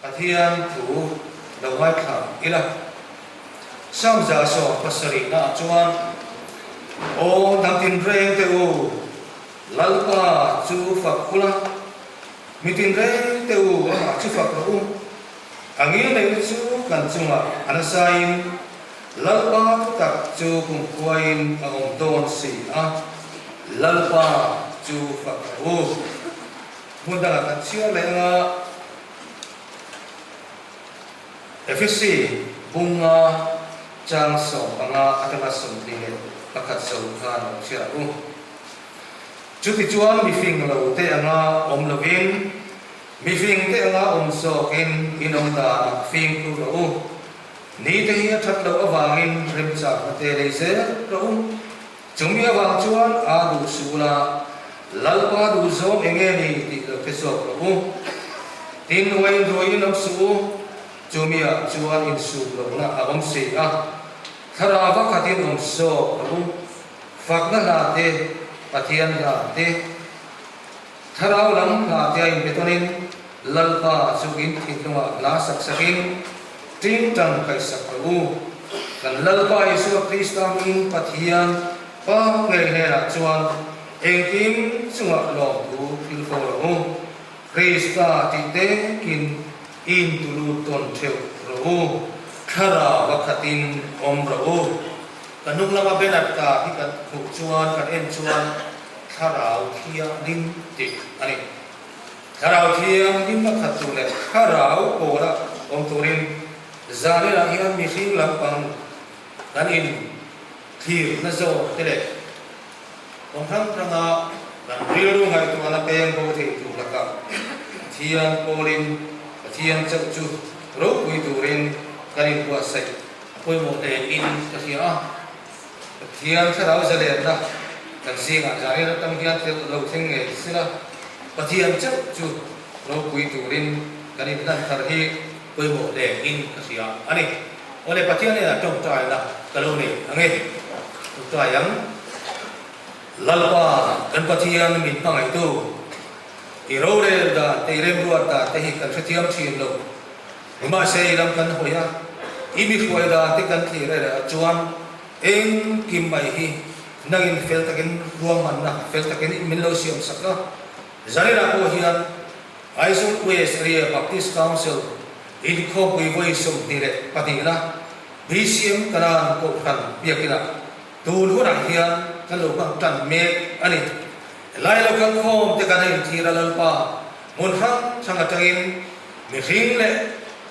Pathian thu lo ngaithla ila. Psalm 170 naah chuan, Aw hnam tinreng te u, Lalpa chu fak ula, mi tinreng te u amah chu fak rawh u. A ngilneihna chu kan chungah a nasain Lalpa thutak chu kumkhuain a awm dawn si a, Lalpa chu fak rawh u. Hmun dangah kan chhiar leh anga Efesi bunga chang 15 atanga 21 zo khan lo chhiar u. Chutichuan mifing lo te anga awm lovin, mifing te anga awm zawkin in awm danah fimkhur rawh u. Ni te hi a that loh avangin remchakna te lei zel rawh u. Chumi avang chuan a duh suh ula, Lalpa duh zawng eng nge ni tih lo hre zawk rawh u. Tin, uain ruaiin awm suh u, chumi-ah chuan insuk lohna a awm si a, thlarau vakhatin awm zawk rawh u. Fakna hla te, Pathian hla te, thlarau lam hla te a inpe tawnin Lalpa chu in thinlungah hla sak sakin tingtang kaihsak rawh u. Kan Lalpa Isua Krista hmingin Pathian Pa ngei hnenah chuan engkim chungah lawmthu thil fo rawh u. Krista tih tekin in tulu tawn theuh rawh u. Thlarau a khatin awm rawh u. Ka hnung lama banner ta hi kan hmuh chuan kan en chuan Thlarau Thianghlim tih a ni. Thlarau Thianghlim a khat tur leh Thlarau pawla awm turin zaninah hian mihring lampang kan in thlirna zawk te leh kawng hrang hranga kan rilru ngaihtuahna peng bo thei tur lakah Pathian pawlin Pathian chauh chu ropui turin kan inbuatsaih a pawimawh hle in ka hria a. Pathian thlarau zalenna kan zingah zanin atang hian thil lo thleng ngei sila, Pathian chauh chu ropui turin kan inhlan thar hi pawimawh hle in ka hria a ni. Awle Pathian hnenah tawngtaina ka lo nei ang e. Tawngtai ang. Lalpa kan Pathian min hmangaihtu, i rorel dan te i remruat dan te hi kan hrethiam thin lo. Nimahse i lam kan hawi a, i mi hruai dan te kan thlir erawh ah chuan engkim mai hi nangin fel takin ruahmanna fel takin min lo siam sak a. Zaninah pawh hian Aizawl West Area Baptist Council inkhawmpui vawi 22 na BCM Kanan Kohhran biakinah tun hunah hian kan lo hmang tan mek a ni. Helai lo kalkhawm te kan a inthir a Lalpa hmun hrang hrang atangin Mihring leh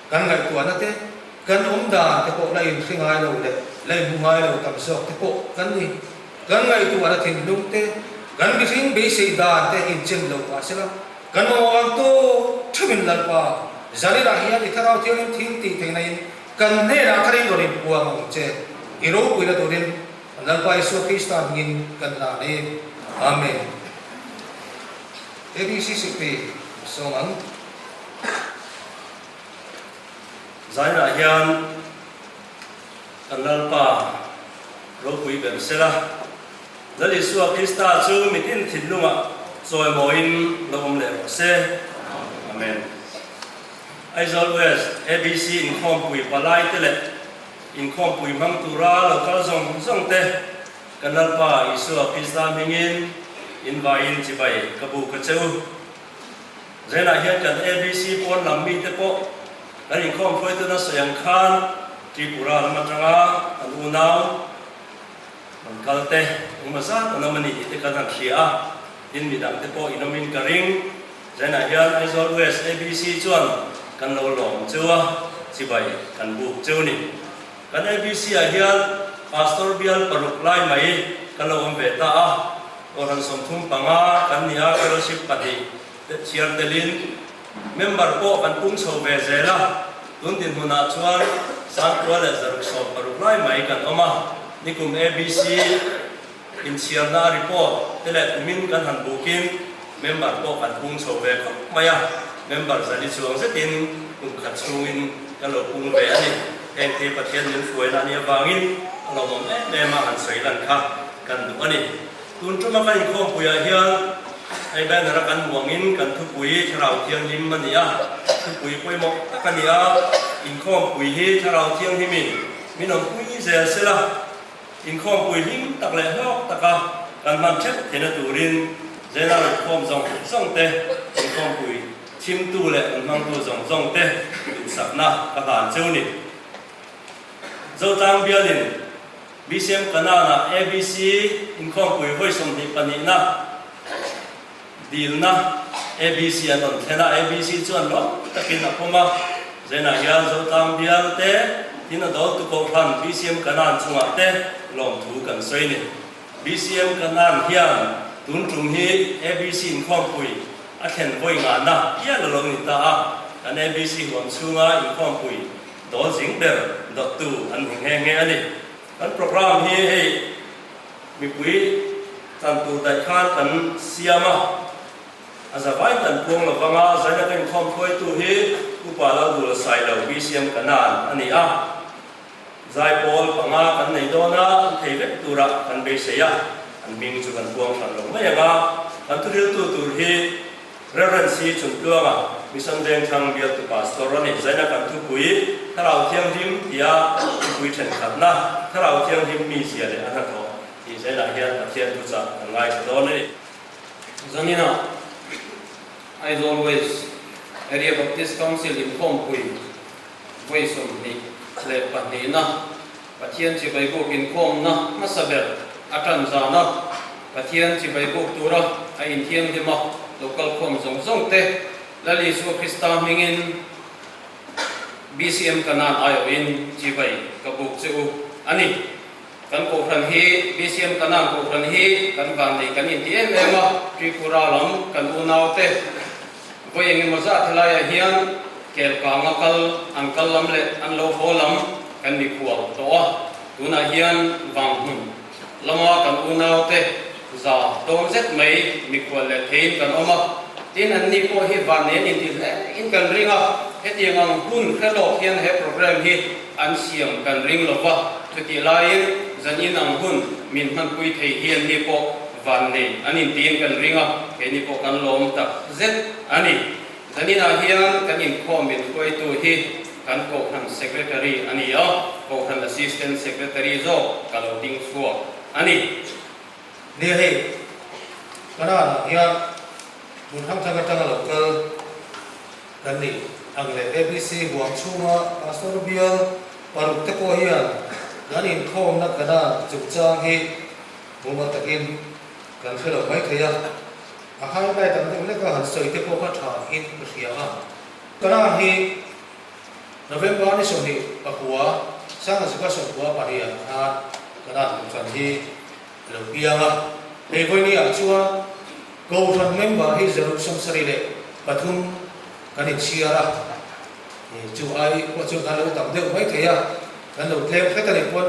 kan ngaihtuahna te, kan awm dan te pawh la inhre ngai lo leh la inhmu ngai lo tam zawk te pawh kan ni. Kan ngaihtuahna thinlung te, kan mihring beisei dan te inchen lo mah sela, kan mamawh ang tawk theuhin Lalpa, zaninah hian i Thlarau Thianghlim thil tih theihna in kan hnenah tharin rawn inpuang ang che, i ropuina turin Lalpa Isua Krista hmingin kan hlan e. Amen. ABCCP sawm ang. Zainah hian kan Lalpa ropui ber sela, Lal Isua Krista chu mitin thinlungah chawimawiin lo awm leh rawh se. Amen. Aizawl West ABC inkhawmpui palai te leh inkhawmpui hmang tura lo kal zawng zawng te kan Lalpa Isua Krista hmingin in vaiin chibai ka bu ka che u. Zelah hian kan ABC pawn lam mite pawh kan inkhawm hruaitu nasa ang khan Tripura lam atanga an unau rawn kal te engmaw zat an awm a ni tih te kan han hria a, tin midang te pawh in awmin ka ring. Zelah hian Aizawl West ABC chuan kan lo lawm cheu a, chibai kan buk cheu a ni. Kan ABC ah hian Pastor bial paruk lai mai kan lo awm ve ta a. Kohhran 35 kan ni a, fellowship pahnih te chhiar telin member pawh kan pung chho ve zel a, tun dinhmunah chuan 1660 lai mai kan awm a, nikum ABC inchhiarna report te leh kumin kan han bukin member pawh kan pung chho ve khawp mai a, member zali chuang zetin kum khat chhungin kan lo pung ve a ni. Heng te Pathian min hruaina a nih avangin a lawmawm em em a han sawi lan kha. Kan duh a ni. Tun tuma kan inkhawmpuiah hian Hei banner a kan hmuangin kan thupui Thlarau Thianghlim a ni a, thupui pawimawh tak a ni a, inkhawmpui hi Thlarau Thianghlimin min awmpui zel sela, inkhawmpui hlim tak leh hlawk taka kan hman theuh theihna turin Zela inkhawm zawng zawng te, inkhawmpui chhimtu leh an hmangtu zawng zawng te duhsakna ka hlan cheu ni. Zotlang bialin BCM Kanan-ah ABC inkhawmpui vawi 22 na dilna ABC an rawn thlen a, ABC chuan lawm takin a pawm a, Zainah hian Zotlang bial te tin a dawltu kohhran BCM Kanan chungah te lawmthu kan sawi ni. BCM Kanan hian tun tum hi ABC inkhawmpui a thlen vawi ngahna hial a lo ni ta a, kan ABC huam chhunga inkhawmpui Dawl zing ber dawttu an ni nghe nghe a ni. Kan programme hi hei mipui tan tur daih khan kan siam a, a zavai kan puang lo vang a, zaina ka inkhawm hruaitu hi Upa Laldula Sailo BCM Kanan a ni a, zaipawl panga kan nei dawn a, an thei vek tura kan beisei a, an hming chu kan puang hran lo mai ang a, kan thuriltu tur hi Rev. C. Chungtluanga, Mission Vengthlang bialtu pastor a ni. Zaina kan thupui, Thlarau Thianghlim tia thupui thenkhatna, Thlarau Thianghlim mi zia leh a hnathawh tih zainah hian Pathian thuchah kan ngaithla dawn a ni. Zaninah Aizawl West Area Baptist Council inkhawmpui vawi 22na Pathian chibai buk inkhawmna hmasa ber a tan zan a, Pathian chibai buk tura a inthianghlim a lo kal khawm zawng zawng te Lal Isua Krista hmingin BCM Kanan aiawhin chibai ka buk che u a ni. Kan kohhran hi BCM Kanan kohhran hi kan vannei kan inti em em a, Tripura lam kan unaute vawi engemaw zat helaiah hian kel kanga kal an kal lam leh an lo haw lam kan mikhual tawh a, tunah hian vanghmun lama kan unaute za dawn zet mai mikhual leh theiin kan awm a, tin anni pawh hi van nen inti hle in kan ring a, hetiang ang hun hre lawk hian he programme hi an siam kan ring lo va, chutih laiin zan in ang hun min hmanpui thei hi anni pawh van nei an intiin kan ring a, keini pawh kan lawm tak zet a ni. Zaninah hian kan inkhawm min hruaitu hi kan Kohhran Secretary a ni a, Kohhran Assistant Secretary zawk ka lo ding chhuak a ni. Nia hei, Kanan-ah hian hmun hrang hrang atanga lo kal kan nih ang leh ABC huam chhunga Pastor bial paruk te pawh hian kan inkhawmna Kanan chungchang hi mumal takin kan hre lo maithei a. A highlight ang deuh hlek a han sawi te pawh kha tha in ka hria a. Karan hi November ni 29 Sangha 98 khan Karan Kohhran hi a lo piang a. Hei vawiini ah chuan Kohhran member hi 173 kan inchhiar a. Chu ai pawh chuan kan lo tam deuh mai thei a, kan lo tlem hret a nih pawn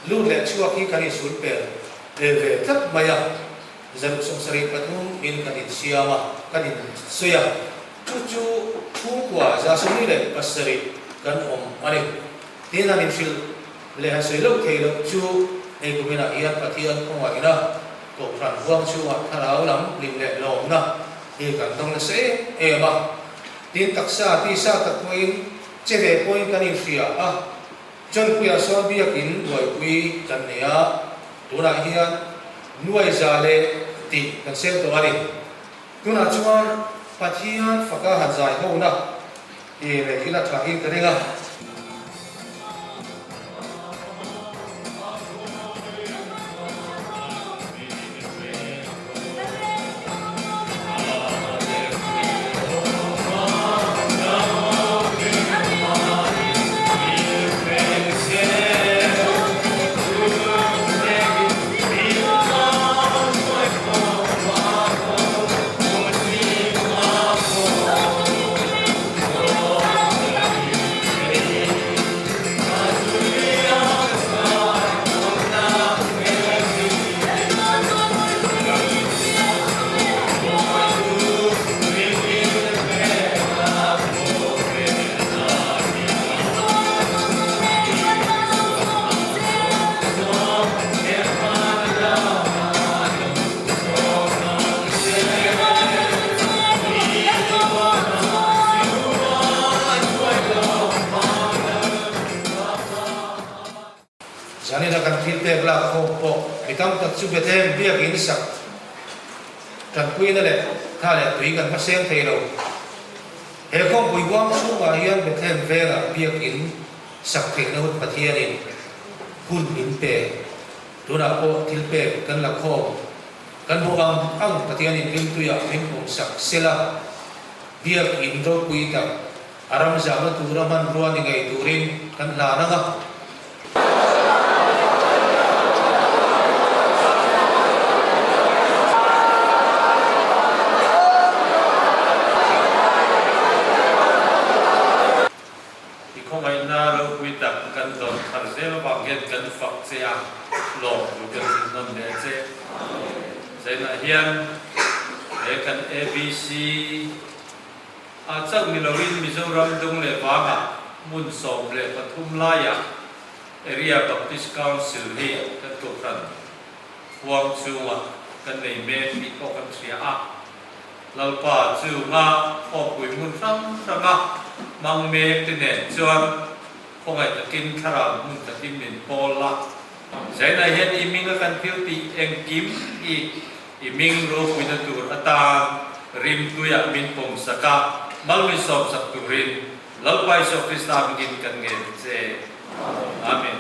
lut leh chhuak hi kan insul pel ve tlat mai a. 173 in kan insiam a, kan insawi a, chu chu chhungkua 77 kan awm a ni. Tin, han inhrilh leh han sawi loh thei loh chu hei kuminah hian Pathian khawngaihna Kohhran huang chhungah thlarau lam hlim leh lawmna hi kan dawng nasa em em a. Tin, taksa tisa tak pawhin che ve pawhin kan inhria a, Chawnpuiah sawn biakin buaipui kan nei a, tunah hian nuai za leh tih kan sel tawh a ni. Tunah chuan Pathian faka han zai hona tih leh ila thahin ka ring a. thilpek lak khawm pawh mi tam tak chu Bethlehem biakin sak tanpuina leh tha leh tui kan hmaseng thei lo. He khawmpui huang chhungah hian Bethlehem vengah biakin sak theihna hun Pathianin hun min pe. Tunah pawh thilpek kan la khawm. Kan hmuh ang ang Pathianin rimtuiah min pawmsak sela, biakin ropui tak a ram zahna tura hmanrua ni ngei turin kan hlan ang a. I khawngaihna ropui tak kan dawn thar zel avang hian kan fak che a, lawm thu kan hrilh nawn leh che. Zainah hian he kan ABC ah chauh ni loin Mizoram dung leh vangah hmun 13 laiah Area Baptist Council hi kan kohhran huang chungah kan nei mek tih pawh kan hria a. Lalpa chunga awmpui hmun hrang hranga hmang mek te nen chuan khawngaih takin thlarau hmun takin min pawl la. Zainah hian i minga kan thil tih engkim hi i ming ropuina tur atan rimtuiah min pawmsak a, mal min sawmsak turin Lalpa Isua Krista hmingin kan ngen che. Amen.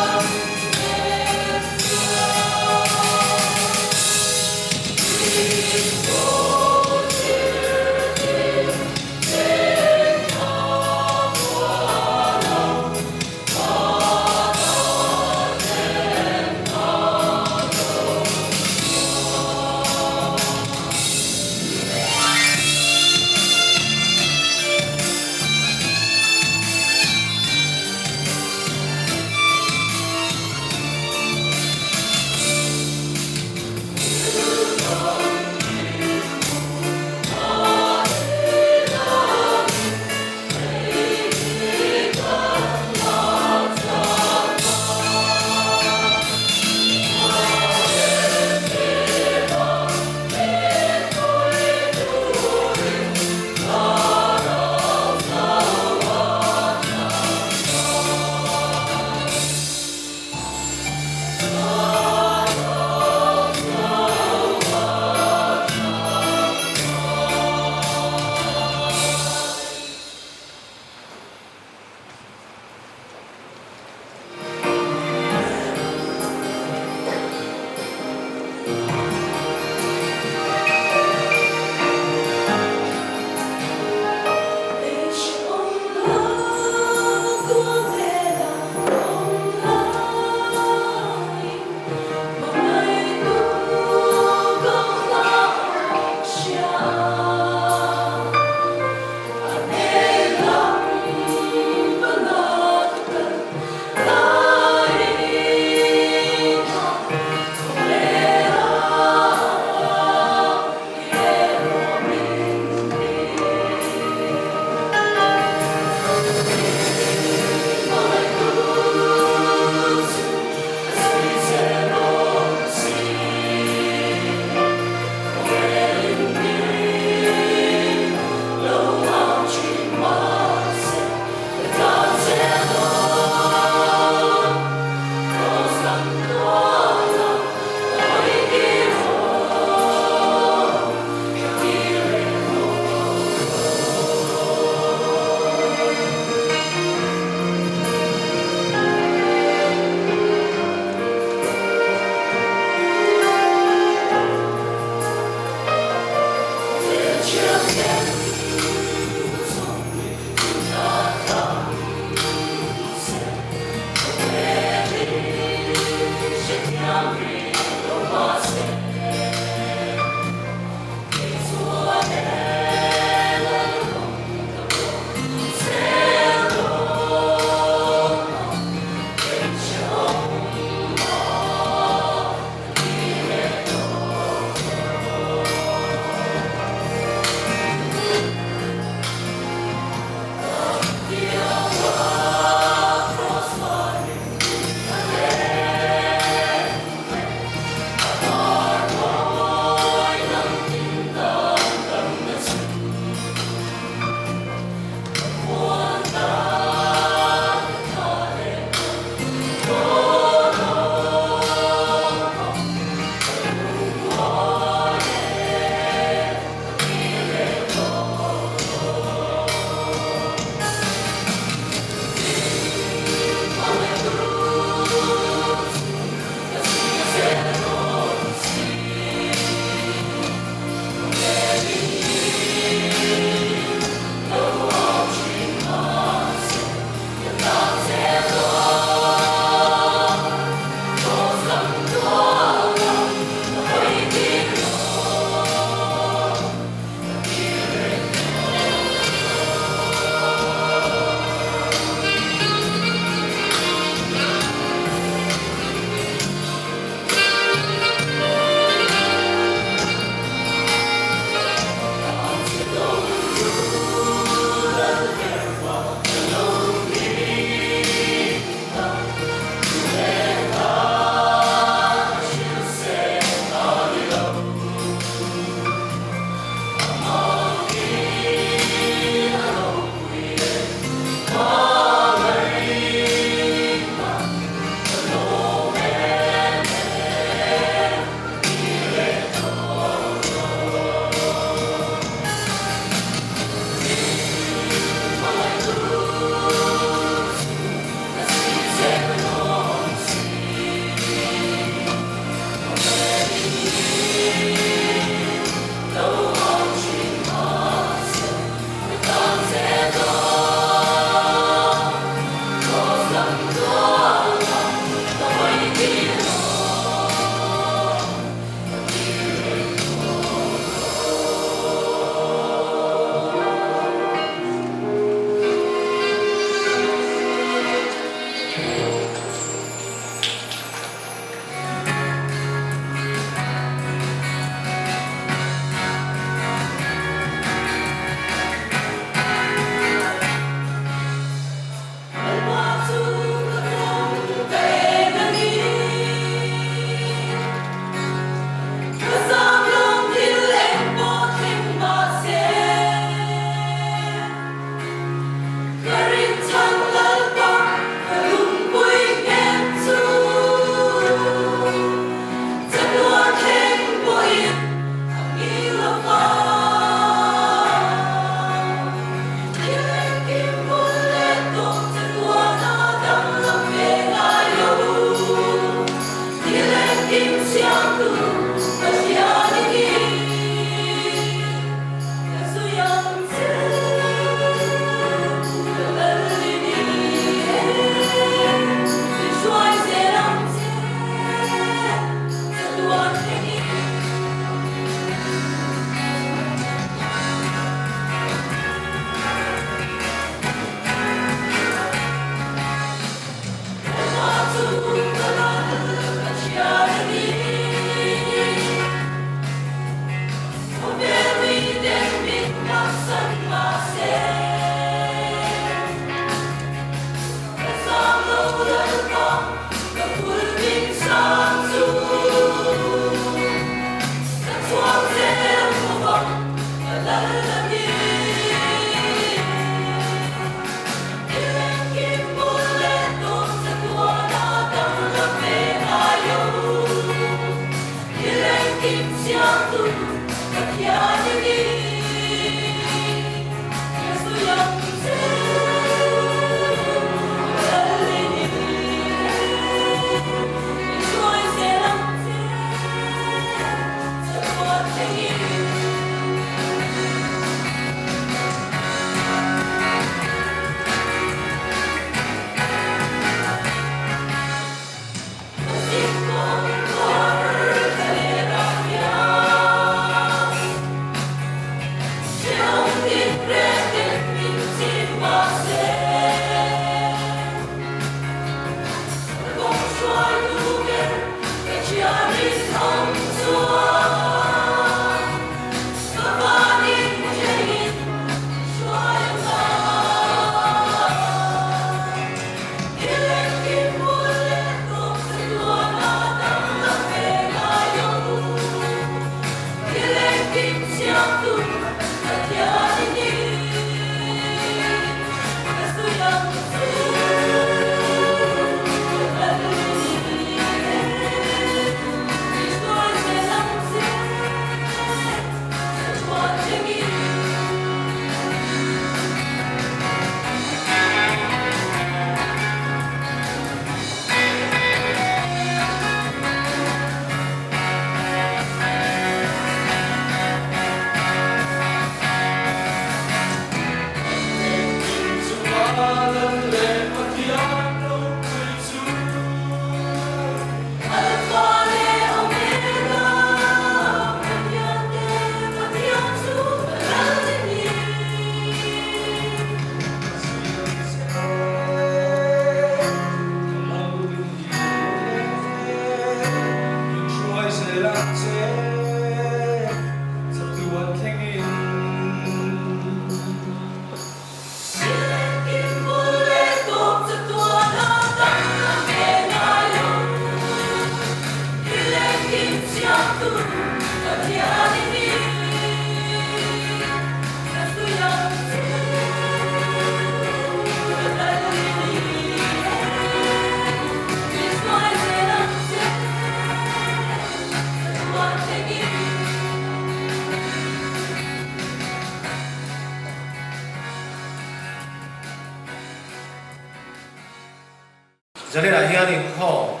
Zaninah hian inkhawm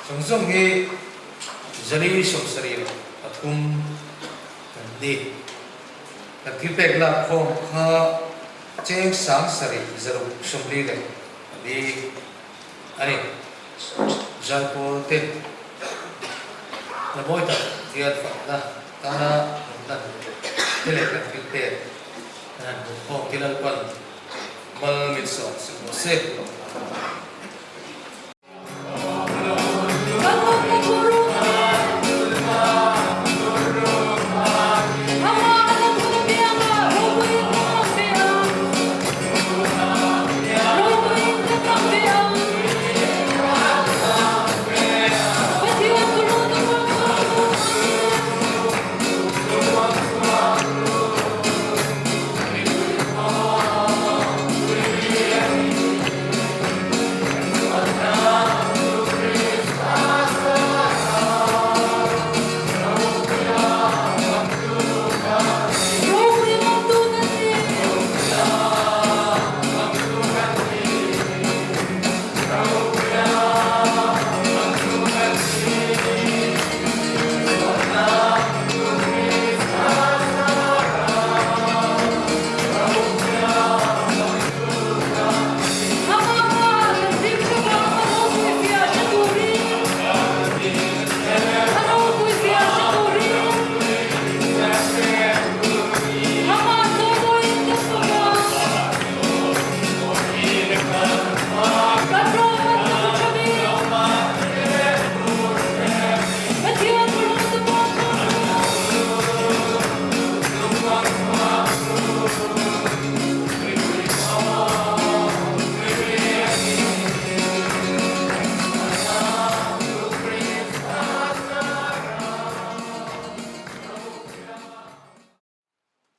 zawng zawng hi 473 kan ni. Kan thil pek lak khawm kha cheng 7644 a ni. Zaipawl te la mawi tak hian fakna tana an lan te leh kan thil pek kan han hmuh khawm khi Lalpan mal min sawm sak rawh se.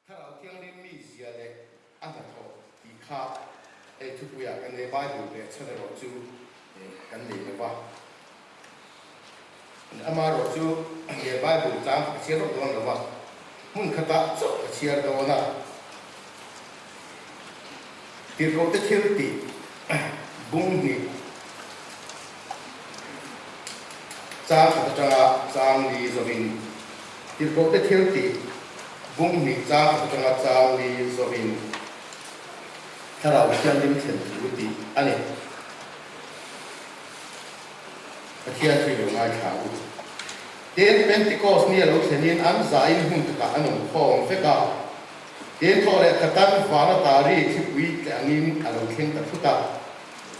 Thlarau Thianghlim mizia leh a hnathawh tih kha hei thupuiah kan nei Bible leh chhan erawh chu kan nei lo va. Amaherawh chu he Bible chang kha ka chhiar vak dawn lo va, hmun khatah chauh ka chhiar dawn a. Tirhkohte thil tih bung hnih chang khat atanga chang li zawhin Tirhkohte thil tih bung hnih chang khat atanga chang li zawhin Thlarau Thianghlim thlen thu tih a ni. Pathian chu i lo ngaithla u. Tin, Pentikos ni a lo thlenin an zain hmun takah an awm khawm vek a. Tin, thaw leh khatan vana tari thlipui tle angin a lo thleng ta thut a.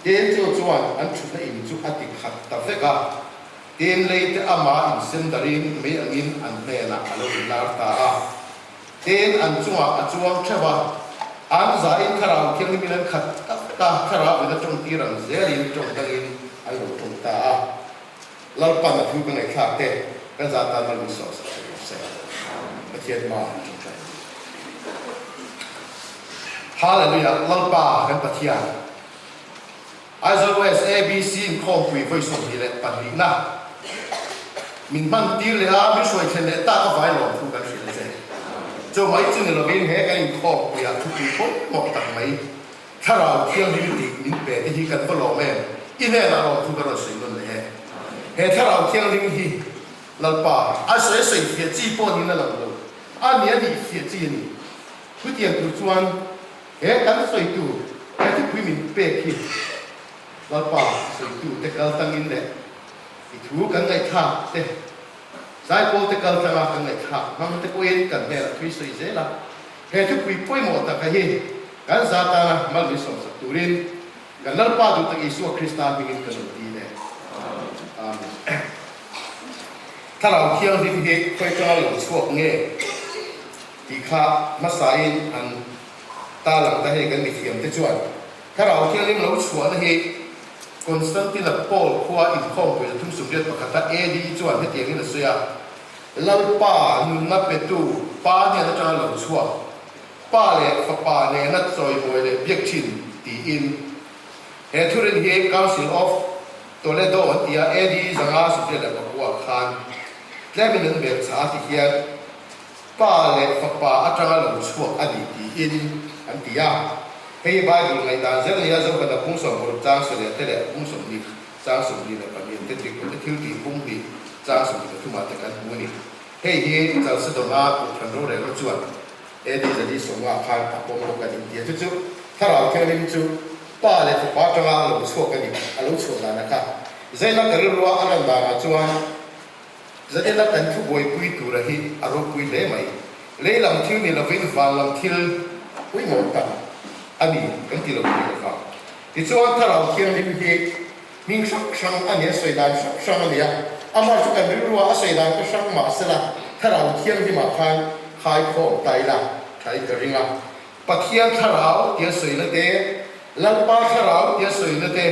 Tin, chu chuan an thutna in chu a ti khat ta vek a. Tin, leite ama insem darin mei angin an hnenah a lo inlar ta a. Tin, an chungah a chuang theuh a. An zain Thlarau Thianghlimin an khat ta vek a, Thlarau in a tawngtir ang zelin tawng dangin an lo tawng ta a. Lalpan a thu ka ngaihthlak te kan za tan mal min sawm sak thei rawh se. Pathian hma an tawngtai a ni. Hallelujah! Lalpa kan Pathian. Aizawl West ABC inkhawmpui vawi 22 na min hman tir leh a, min hruai thlen leh tak a vai lawm thu kan hrilh a che. Chu mai chu ni lovin he kan inkhawmpuiah thupui pawimawh tak mai Thlarau Thianghlim tih min pe te hi kan va lawm em? I hnenah lawm thu ka rawn sawi nawn leh e. He Thlarau Thianghlim hi Lalpa a sawi a sawi fiah chi pawh niin a lang lo. A ni a nih fiah chi a ni. Chutiang tur chuan He kan sawitu, he thupui min pek hi Lalpa sawitu te kal tangin leh i thu kan ngaihthlak te, zaipawl te kal tanga kan ngaihthlak hmang te pawhin kan hnenah thui sawi zel a. He thupui pawimawh taka hi kan za tana mal min sawmsak turin kan Lalpa duh tak Isua Krista hmingin ka lo ti le. Amen. Thlarau Thianghlim hi khawi tanga lo chhuak nge tih kha hmasain an Ta lang ta hei kan mithiam te chuan Thlarau Thianghlim lo chhuahna hi Constantinople Paul khua inkhawmpui 381 AD chuan hetiangin a sawi a, Lalpa nunna petu Pa hnen atanga lo chhuak, Pa leh Fapa nena chawimawi leh biak thin tiin. He thurin hi Council of Toledo an ti a, AD 589 khan tlemin an bel chah a ti hian, Pa leh Fapa atanga lo chhuak a ni tiin an ti a. Hei hi Bible ngaihdan zel nia Zohana pung 60 chang 12 te leh pung 20 chang 24 te dik te thil tih pung hnih chang 23 ah te kan hmu a ni. Hei hi Chalcedon-a Kohhran rorelna chuan AD 450 khan a pawm bawk a ni tia chu chu Thlarau Thianghlim chu Pa leh Fapa atanga a lo chhuak a ni, a lo chhuah dan a kha. Zaina ka rilrua a lan danah chuan Zanena kan thu buaipui tura hi a ropui hle mai. Lei lam thil ni lovin van lam thil pawimawh tak a ni kan ti lo thei lova. Tichuan Thlarau Thianghlim hi hming hrang hrang a ni a, sawi dan hrang hrang a ni a. Amah chu kan rilrua a sawi dan ka hrang mah sela Thlarau Thianghlimah khan khai khawm ta ila tha in ka ring a. Pathian Thlarau tia sawina te, Lalpa Thlarau tia sawina te,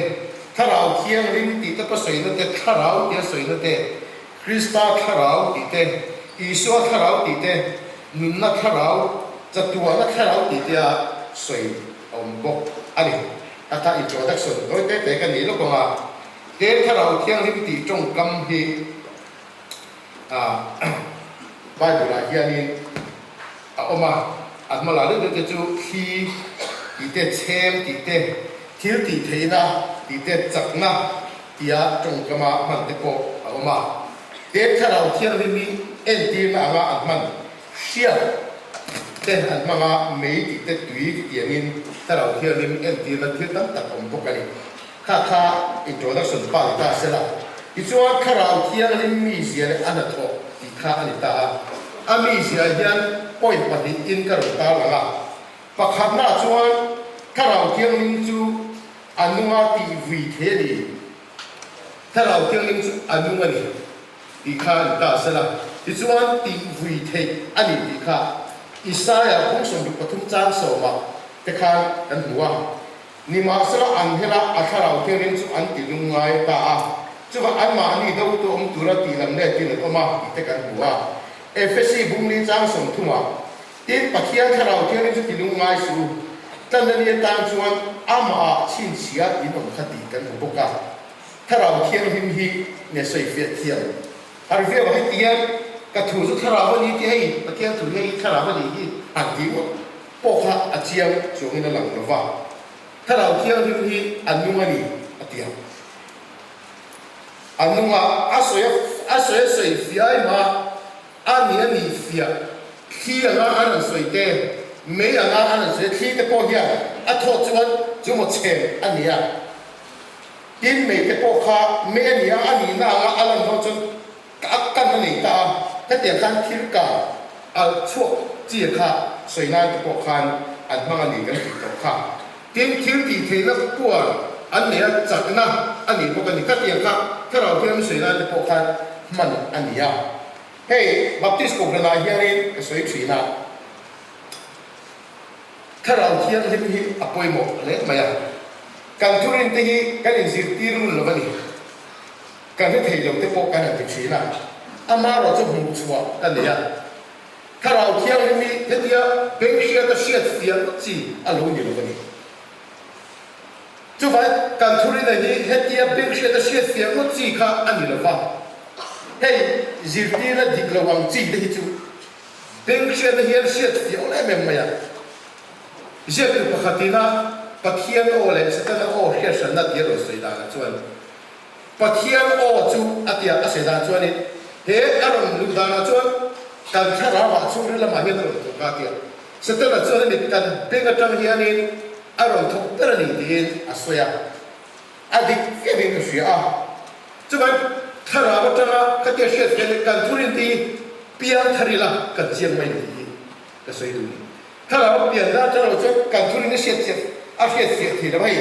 Thlarau Thianghlim tih te pawh sawina te, Thlarau tia sawina te, Krista Thlarau tih te, Isua Thlarau tih te, Nunna Thlarau, Chatuahna Thlarau tih te a sawi a awm bawk a ni. A kha introduction tawi te te ka nih lawk ang a, Te Thlarau Thianghlim tih tawngkam hi Bible ah hianin a awm a, an hma la deuh deuh te chu thli tih te, chhem tih te, thil tih theihna tih te, chakna tia tawngkama hman te pawh a awm a. Te thlarau thianghlim hi entirna anga an hman hriat te an hmang a, mei tih te, tui tih tiangin thlarau thianghlim entirna thil tam tak a awm bawk a ni. Kha kha introduction pa ni ta sela, tichuan Thlarau Thianghlim mizia leh a hnathawh tih kha a ni ta a. A mizia hian point pahnihin ka rawn tarlang a. Pakhatnaah chuan Thlarau Thianghlim chu a nunga tih vui thei a ni. Thlarau Thianghlim chu a nung a ni tih kha a ni ta sela, tichuan tih vui theih a ni tih kha Isaia kawng 63 chang sawmah te khan kan hmu a. Nimahsela an hela a thlarau thianghlim chu an ti lung ngai ta a, chuvah anmahni dotu awm tura tih lam letin an awm a tih te kan hmu a. Efesi bungli chang sawmthumah, Tin, Pathian thlarau thianghlim chu ti lung ngai suh u, tlanna ni atan chuan amahah chhinchhia in awm kha tih kan hmu bawk a. Thlarau thianghlim hi nge sawifiah thiam har viau a hetiang ka thu chu thlarau a ni tih hei Pathian thu hi hei thlarau a nih hi han tih ngawt pawh kha a chiang chuangin a lang lo va, Thlarau Thianghlim hi a nung a ni, a ti a. A nung a, a sawi a, a sawi a sawi fiah em a, a ni a nih fiah, thli anga a rawn sawi te, mei anga a rawn sawi, thli te pawh hian a thawh chuan chu maw chhem a ni a. Tin, mei te pawh kha mei a ni a, a nihna anga a lan ho chuan A kan a nei ta a, hetiang khan thil ka alh chhuak chi kha sawi nan te pawh khan an hmang a ni kan tih tawh kha. Tin, thil tih theihna puan an nei a, chakna a nih bawk a ni. Khatiang kha thlarau thiam sawi nan te pawh khan hman a ni a. Hei Baptist Kohhranah hianin ka sawi thin a, thlarau thianghlim hi a pawimawh hle mai a, kan thurinte hi kan inzirtir ngun lo a ni. Ka hre thei lo te pawh kan han ti thin a, amarawh chu hmuh chhuah ka nei a. Thlarau Thianghlim hi hetia beng hriat a hriat fiah ngawt chi a lo ni lo a ni. Chuvai kan thurina hi hetia beng hriat a hriat fiah ngawt chi kha a ni lo va, hei zirtirna dik lo ang chi te hi chu beng hriatna hian hriat fiah awlh em em mai a. Ziaktu pakhatina Pathian aw leh Setana aw hriat hranna tia rawn sawi danah chuan, Pathian aw chu a tia a sawi dan chuanin he a rawn luh danah chuan kan thlarauah chhungril lamah hian a rawn thawk a tia. Setana chuan hemi kan beng atang hianin a rawn thawk ber a ni tiin a sawi a, a dik viauin ka hria a. Chuvang thlarau atanga khatia hriat hianin kan thurin te hi piang thar ila kan chiang mai tih hi ka sawi duh a ni. Thlarau pianna atang lo chuan kan thurin a hriat chiah a hriat fiah thei lo hei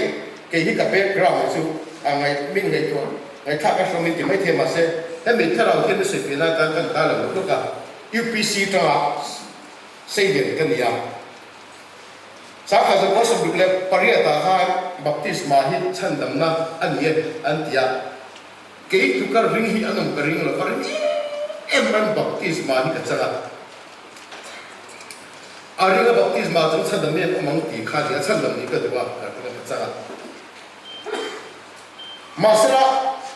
kei hi ka background chu a ngaih min ngaihtuah ngaihthlak a hrawm in ti maithei mahse hemi thlarau hian a sawi fiahna atan kan ta lo lutuk a UPC tanga sei lian ka ni a Sangkhat zakua 68 ah khan baptisma hi chhandamna a ni e an ti a kei tukar ring hi an awm ka ring lo ka ring em em baptisma hi ka chang a. A ringa baptisma chu chhandam em awm ang tih kha nia chhandam nih ka duh a, ka ringa ka chang a. Mahsela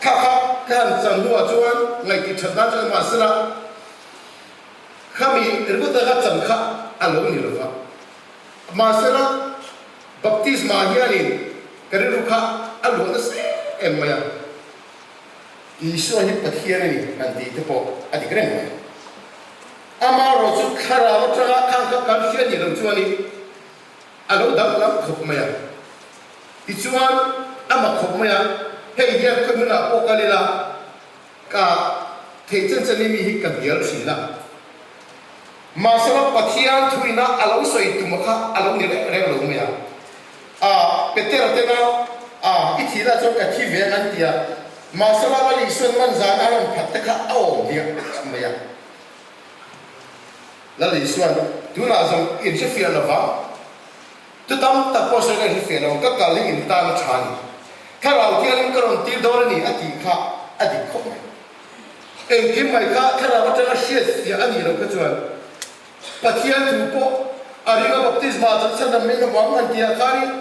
kha kha ka han chang hnuah chuan ngaihtuah that nan chuan mahsela khami ringawt anga chan kha a lo ni lova. Mahsela. Baptisma hianin ka rilru kha a luah nasa em em mai a. Isua hi Pathian a ni han tih te pawh a dik reng mai. Amaherawh chu thlarau atanga khang kha kan hria nih loh chuanin a lo danglam khawp mai a. Tichuan a mak khawp mai a, hei hian khawi hmunah pawh kal ila ka theih chen chen i mi hi ka hnial thin a. Mahsela Pathian thuina a lo sawi tuma kha a lo ni reng reng lo mai a. A, Petera tena a, i thihna chuan ka thi ve an ti a. Mahsela Lal Isuan man zan a rawn phat te kha a awm viau mai a. Lal Isuan, Tunah zawng in hre fiah lo vang. Tu tam tak pawh sawi ka in hre fiah lo ang, ka kal hi in tan a tha a ni. Thlarau thiangin ka rawn tir dawn a ni a tih kha a dik khawp mai. Engkim mai kha thlarau atanga hriat fiah a nih loh kha chuan Pathian thu pawh a ringa baptisma chang chhan lam in awm ang an tih ah khanin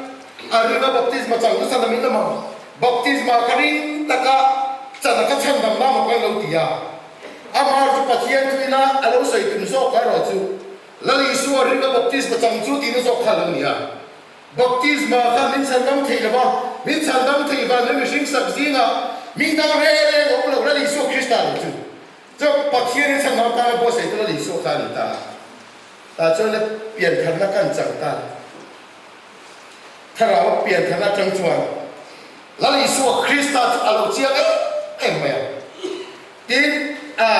a ringa baptisma chang chu chhan lam in awm ang. Baptisma kha ring taka chan a kha chhan dam na maw kan lo ti a. Amah chu Pathian thu ina a lo sawi tum zawk erawh chu Lal Isua ringa baptisma chang chu tihna zawk kha a lo ni a. Baptisma kha min chhandam thei lo va, min chhandam thei vang hi mihring sak zingah min dang reng reng awm lo Lal Isua Krista lo chu. Chuan Pathian hi chhandam tana buatsaih tu Lal Isua kha a ni ta a. Tah chuan le piantharna kan chang ta. Thlarau piantharna atang chuan Lal Isua Krista chu a lo chiang em em mai a. Tin, a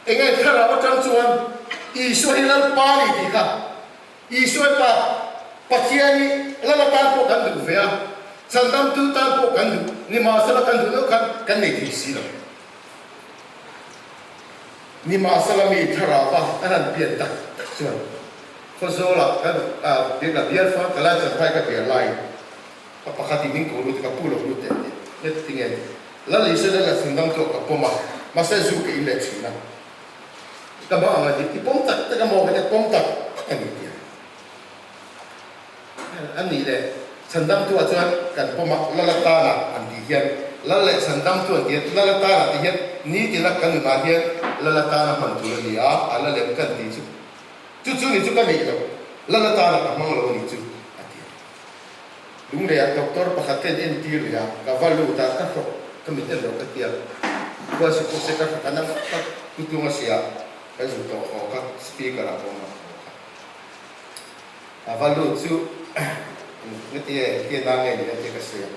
enge thlarau atang chuan Isua hi Lalpa a ni tih kha Isua pa Pathian hi Lala tan pawh kan duh ve a, Chandamtu tan pawh kan duh, nimahsela kan duh loh khan kan nei thei si lo. Nimahsela mi thlarauva an han pian tak tak chuan Khawzawlah kan biakna bial fang ka lai chanphai ka bial laiin ka pakhatin min ko lut a, ka pu lo lut teh teh nge tinge Lal Isua Lala chhandamtu ah ka pawm a, mahse zu ka in leh thin a. Ka hma anga dik i pawm tak tak a maw ka ti a, pawm tak tak a ni tia. A nih leh chhandamtu ah chuan kan pawm a, Lal atana an tih hian Lal leh chhandamtu an tih hian Lal atana tih hian nitin a kan nunah hian Lal atana hman tur a ni a, a la lem kan tih chu chu chu ni chu ka neih lo, Lal atana ka hmang lo a nih chu a ti a. Lungleiah doctor pakhat ka in entir leh a, ka va lut a, ka hlawk ka mit en loh ka tia, khual si pawh se ka hlawk a na vak vak, tutlung a sia, ka zu tawh haw kha speaker ah pawh a haw kha. Ka va lut chu ngati e tia na nge ni a tia ka sawi a,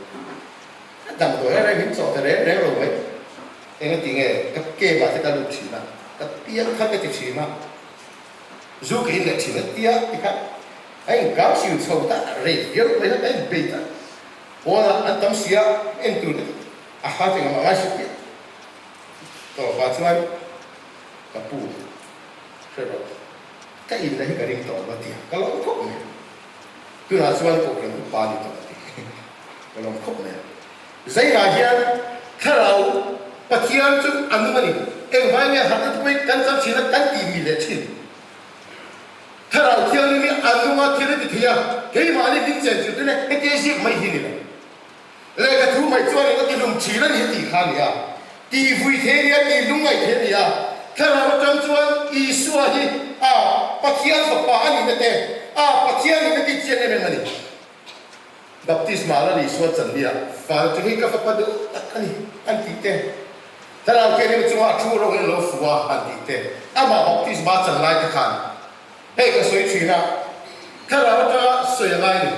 ka damdawi reng reng min chawh ta reng reng lo mai, engati nge ka cave ah te ka lut thin a, ka piang kha ka ti thin a, Zu ka in leh thin a tia tikha a in kang siu chho ta rei viau mai kha ka in bei ta. Pawnah an tam sia en tur te a ha cheng a ngai suh piah. Tawpah chuan ka pu hre rawh ka in na hi ka ring tawh lo a tia ka lawm khawp mai. Tunah chuan kohhran upa a ni tawh a ti ka lawm khawp mai a. Zainah hian thlarau Pathian chu a nung a ni. Engvai nge harhna te pawhin kan chang thin a, kan tih mi leh thin. Thlarau Thianghlim hi a nung a, thil a ti thei a, keimahni min chen chilh tun e, hetia ziak mai hi ni lo. Lehkha thu mai chuan eng a ti lung thin a ni a tih kha a ni a. Tih vui thei a ni a, tih lung ngaih thei a ni a. Thlarau atang chuan Isua hi a Pathian fapa a nihna te, a Pathian nihna te chiang em em a ni. Baptisma la ni Isua channi ah fal chu hei ka fapa duh tak a ni an tih te, Thlarau Thianghlim chunga a thu rawng in lo fu a an tih te, amah baptisma chan lai te khan hei ka sawi thin a, Thlarau atanga sawi a ngai ni.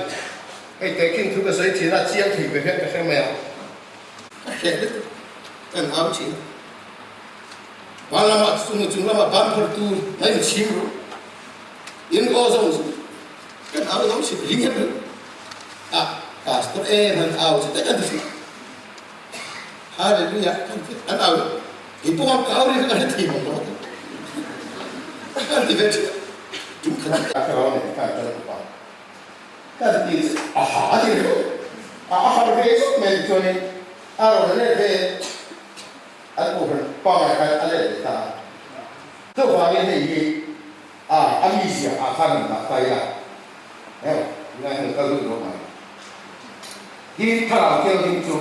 Hei tehkhin thu ka sawi thin a, chiang thei ber hian ka hre mai a. Ka hreh lutuk kan au thin. Ban lamah chung chung lamah ban phawrh tur mai in chhim ru. In aw zawng zawng. Kan au lo si ring hian ru a pastor e han au chu tak an ti si hallelujah kan ti an au i pawh ka au ri ka hre thei mang lo kan ti ve thin tum khat ka rawn nei ka ka pa ka ti a ha ti ru a a har ve zok mai chuan in a rawn let ve an kohhran pangai khan a let ve ta chuvangin hei hi A, a mizia ah khan an dah ta ila, heng ngai heng kal lut rawh mai. Tin, thlarau thianghlim chu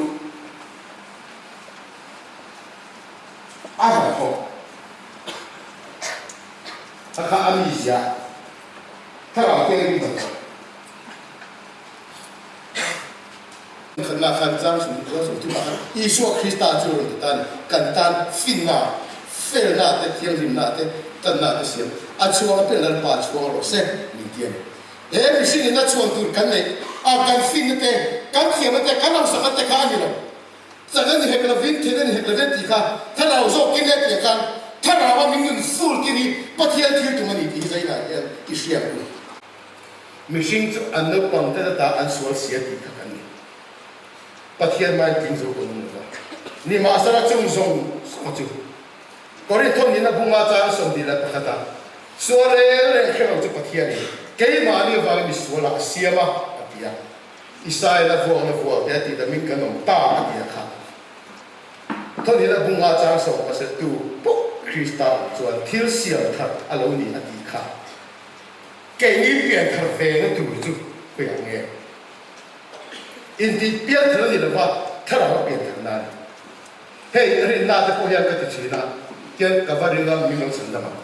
a hnathawk a kha a mizia thlarau thianghlim hnathawk. Khatna khan chang sum khaw sum thumah khan Isua Krista chu rawn ti ta a ni. Kan tan finna, felna te, thianghlimna te, tanna te siam a chhuang apiang Lalpa chhuang rawh se min ti a ni. He mihring in a chhuan tur kan neih a, kan finna te, kan thiamna te, kan hausakna te kha a ni lo. Chak a ni hek lovin, thil a ni hek lovin tih kha thlarau zawkin leh tih khan thlarau a min nun fur tir hi Pathian thil tum a ni tih hi zainah hian i hria ang u. Mihring chu an naupang te ta an sual sia tih kha kan ni. Pathian mai tling zo kan awm lova. Nimahsela chung zawng zawng chu Korinthon nihna bunga chang 21 ah sual reng reng hre lo chu Pathianin keimahni avangin misualah a siam a, a ti a. Israel a vuakna vuak te a tih damin kan awm ta a ti a kha. Thawnin a bunga chang 17 tu pawh Krista awm chuan thil siam thar a lo ni a tih kha. Keini pian thar ve na tur chu khawiah nge? Intih pian thar a ni lova thlarau a pian thar na a ni. Hei rinna te pawh hian ka ti thin a, tian ka va ring a min lo chhan dam ang.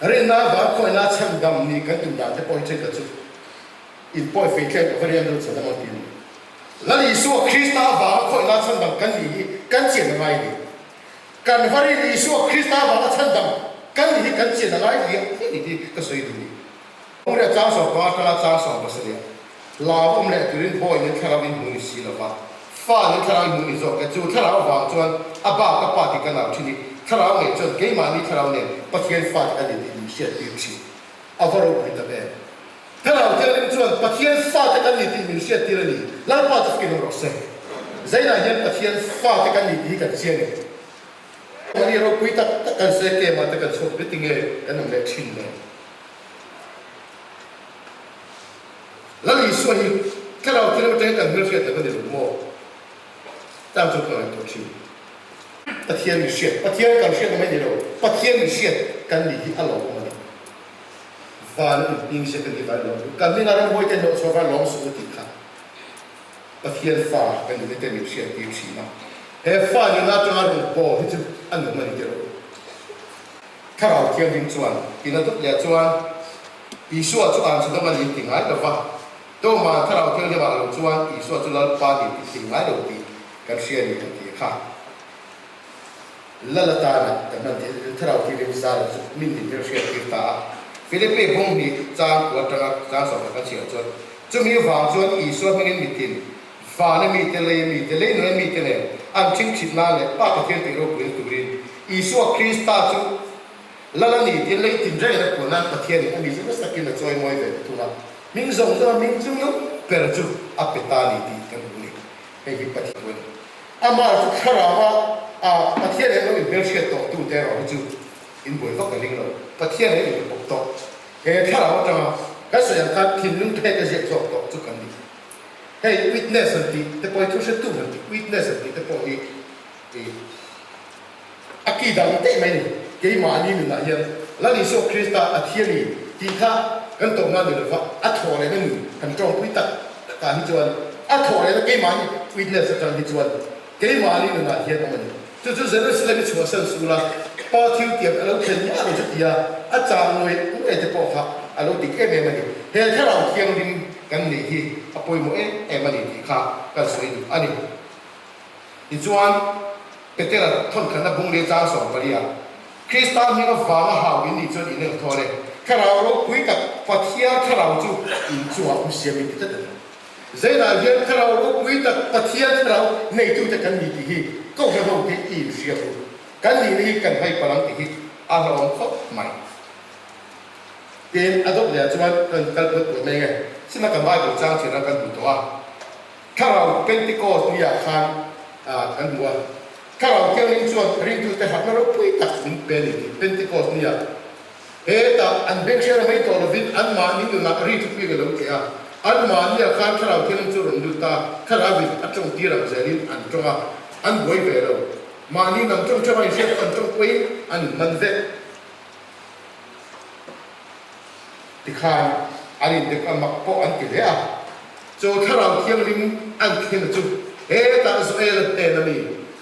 Rinna vang khawihna chhandam nih kan tum dan te pawh hi thenkhat chu inpawi fei thleng ka va rian deuh chhandam ang ti a ni. Lal Isua Krista avanga khawihna chhandam kan nih hi kan chian a ngai a ni. Kan va rin Isua Krista avanga chhandam kan nih hi kan chian a ngai hliah hliah tih hi ka sawi duh a ni. Kawngriah chang 15 atanga chang 17 lau awm leh turin bawi nen thlarau in hmu ni si lova, fa nen thlarau in hmu ni zawk e. Chu thlarau vang chuan a ba ka pa tih ka nau thin i, thlarau ngei chuan keimahni thlarau nen Pathian fa te a ni tih min hriat tir thin. A va ropui tak em! Thlarau Thianghlim chuan Pathian fa te kan ni tih min hriat tir a ni. Lalpa chu fakin awm rawh se. Zainah hian Pathian fa te kan ni tih hi kan chiang em? Mahni ropui tak tak kan sawi kem ah te kan chhuak bit nge kan awm leh thin le? Lal Isua hi thlarau thil atangin kan hmelhriat lo a ni lo maw? Tang chu ka ngaihtuah thin. Pathian mi hriat, Pathian kan hriat mai ni lo, Pathian mi hriat kan nih hi a lawmawm a ni. Van a inping zet a ni vai lawm. Kan hming a ramhuai te hnawh chhuah vai lawm suh u tih kha. Pathian fa kan nihna te min hriat tir thin a, he fa nihna atanga rawn pawl hi chu a nung a ni teh rawh. Thlarau Thianghlim chuan tina dawt leh chuan Isua chu an chhudawm a ni ti ngai lo va, Tawma Thlarau Thianghlim ah lo chuan Isua chu Lalpa ni ti thei ngai lo tih kan hria ni a ti kha. Lal atana kan hman thei Thlarau Thianghlim zara chu min min hmel hriat tir ta a. Philipi bung hnih chang kua atanga chang 10 kan chhiar chuan Chumi vang chuan Isua hmingin mitin, vana mite, leia mite, leinuna mite nen an ṭhingṭhit nan leh Pa Pathian tih ropuina turin Isua Krista chu Lal a ni tiin lei tinrengin a puan nan Pathianin a mi chu nasa takin a chawi mawi ve ta thung a, hming zawng zawng a hming chung lo ber chu a pe ta a ni tih kan hmu a ni. Hei hi Pathian thu a ni. Amah chu thlarau a Pathian he lo inhmelhriat tawh tute erawh hi chu inbuai vak a ring lo. Pathian he inbe bawk tawh. He thlarau atanga kan sawi ang khan thinlung phek a ziak zawk tawh chu kan ni. Hei witness han tih te pawh hi thu hretu han tih witness han tih te pawh hi ih a ki dang daih mai a ni. Keimahni nunah hian Lal Isua Krista a thi a ni tih kha kan tawhna ni lova a thawh lehna nun kan tawngpui tak takah hi chuan a thawh lehna keimahni witness atang hi chuan Keimahni nunah hian awm a ni. Chu chu Jerusalem i chhuahsan sul a, Pa thil tiam a lo thlen miah lo chu tia a chang ngawih ngawih te pawh kha a lo dik em em a ni. He thlarau thianghlim kan neih hi a pawimawh em em a ni tih kha kan sawi duh a ni. Tichuan, Petera thawnkhatna bung leh chang 14 ah, Krista hming avanga hau in nih chuan in engthawl e, thlarau ropui tak Pathian thlarau chu in chungah um siam in ti tlat a ni. Zeinah hian thlarau ropui tak Pathian thlarau neitute kan ni tih hi Kohhran ho te i inhria u. Kan nihna hi kan hai palh ang tih hi a hlauhawm khawp mai. Tin, a dawt lehah chuan kan kal puat puat mai nge? Sina kan Bible chang thian ram kan hmu tawh a. Thlarau Pentecost ni ah khan kan hmu a. Thlarau Thianghlim chuan ringtute harhna ropui tak min pe a ni tih Pentecost ni ah Hetah an beng hriat mai tawh lovin anmahni nunah ri thupui ka lo tleh a, anmahni ah khan thlarau thianghlim chu rawn lut ta, thlarauin a tawng tir ang zelin an tawng a, an buai ve lo. Mahni lam tawng teuh a inhriat pawh an tawng pawhin an inman vek. Tikhan an indek a mak pawh an ti hle a, chu thlarau thianghlim an thlen chu hetah Joel-a hnena mi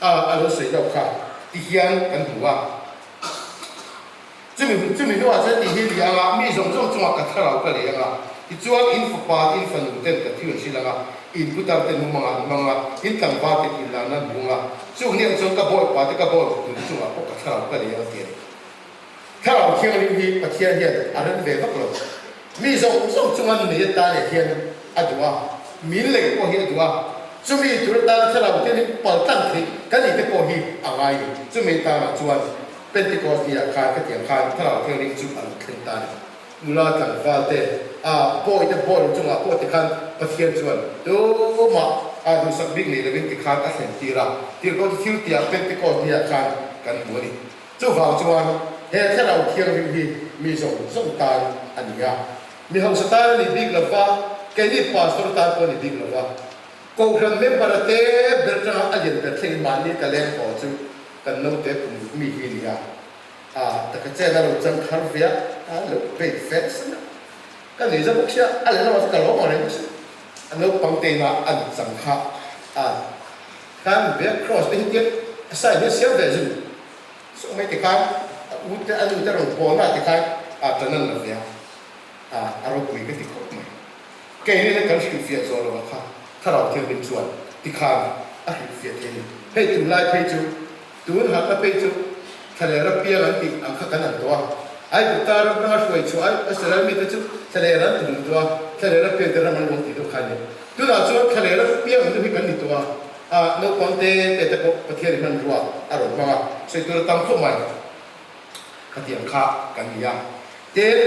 a a lo sawi deuh kha tihian kan hmu a. Chumi hun chumi hnuah chuan tih hi li anga mi zawng zawng chungah ka thlarau ka lei anga, tichuan in fapa in fanu ten ka thil an hrilh anga, in putar ten mumang an hmang a, in tlangval ten in larna an hmung a, chung hniang chuan ka bawipa te ka bawi tu te chungah pawh ka thlarau ka lei anga ti a ni. Thlarau Thianghlim hi Pathian hian a rem ve vak lo. Mi zawng zawng chunga nei atan leh hian a duh a, min lei pawh hi a duh a, chumi tur atana Thlarau Thianghlim pal tlang theih kan nih te pawh hi a ngai ni. Chumi tanah chuan Pentecost ni ah khan khatiang khan Thlarau Thianghlim chu a lo thleng ta a ni. Nula tlangval te, a bawi te bawi chungah pawh tikhan Pathian chuan tumah a duhsak bik nei lovin tikhan a thlen tir a, tirhkoh te thil tihah Pentecost ni ah khan kan hmu a ni. Chuvang chuan he Thlarau Thianghlim hi mi zawng zawng tan a ni a, mi hausa tan a ni bik lo va, keini pastor tan pawh a ni bik lo va, Kohhran member a te ber tanga a lian ber thlengin mahni ka leng haw chu kan naute kum mi hi a ni a, a taka chen a lo chang thar ve a, a lo bait fe nasa mai. Ka nuih zawk bawk sia, a lehlamah chuan ka lawm ang reng bawk sia, a naupang te ina an chang kha a khan ve a, cross te hi tiang a sign hi a siam ve zung sawk mai tikhan a u te a nu te rawn pawn a tikhan a tan an la ve a, a a ropui ka ti khawp mai. Keini na kan hrilhfiah zawh lo ah kha Thlarau Thianghlim chuan tikhan a hrilhfiah thei a ni. Hei tunlai phei chu tun harhna phei chu thlaler a piang an tih ang kha kan ang tawh a. Aigupta ram ranga hruai chhuah ai Israel mite chu thlaler an tum tawh a, thlaler a piang te ram an luang tih deuh kha a ni. Tunah chuan thlaler a piang ang deuh hi kan ni tawh a, a naupang te te te pawh Pathian in hmanrua a rawn hmang a, sawi tur a tam khawp mai. Khatiang kha kan ni a. Tin,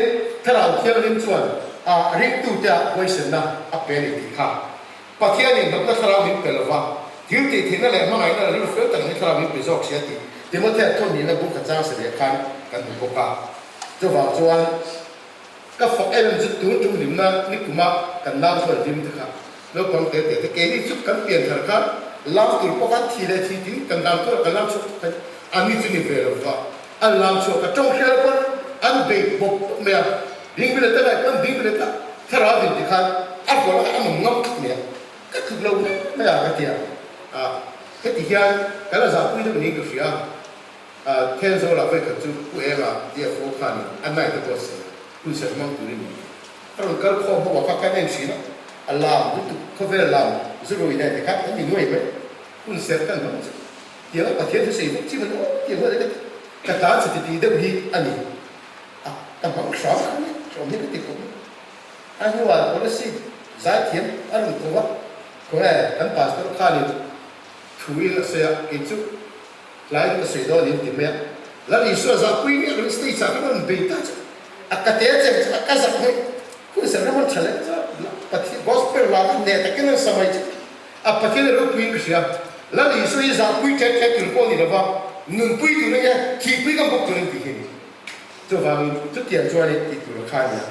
Thlarau Thianghlim chuan a ringtute ah huaisenna a pe a ni tih kha Pathianin hlawkna thlarau min pe lova, thil tih theihna leh hmangaihna leh rilru fel tak nei thlarau min pe zawk si a tih Timothea thawmhnihna bu kha chang sarih ah khan kan hmu bawk a. Chuvang chuan ka fak em em chu tun tum hlimna nikuma kan nau chuan hlim te kha naupang te te te keini chu kan pian thar kha lam tur pawh khan thi leh thi tin kan lam tur a kan lam chhuak thak a ni chu ni ve lova an lam chhuak a tawng hrial pawn an bei bawp bawp mai a ding bile te lai pawn ding bile ta thlarau din ti khan a rual a an awm ngam thak mai a ka tluk lo mai mai a ka ti a heti hian ka la zahpui deuh niin ka hria a Thenzawl ah vawikhat chu Pu Enga DFO khanin a night a buatsaih a hun serh hmang turin min ti. A rawn kal khawm ho a kha kan en thin a, a lam lutuk khawvel lam zurui nen te khan an ni nuai mai, hun serh kan hmang chu tiang a Pathian thusawi vek chi man aw tiang huan ka ti, ka tlan chhe titih deuh hi a ni a, ka hmang hram kha nia hrawm hi ka ti khawp mai. A hnuah policy zaithiam a rawn ko a, khawnge kan pastor khanin thu in a sawi a, kei chu Tlai ka sawi dawn in ti mai a, Lal Isua zahpui miah loin stage ah khan a rawn bei ta che, a ka te chem chu a ka zak mai, hun serh ram an tha leh chuan Pathian gospel hla kha hneh takin an sa mai che, a Pathian a ropuiin ka hria, Lal Isua hi zahpui ṭet ṭet tur pawh a ni lova, nunpui tur a nia, thihpui kan bawk tur a ni tih hi a ni. Chuvangin chutiang chuan in tih tur a kha a nia.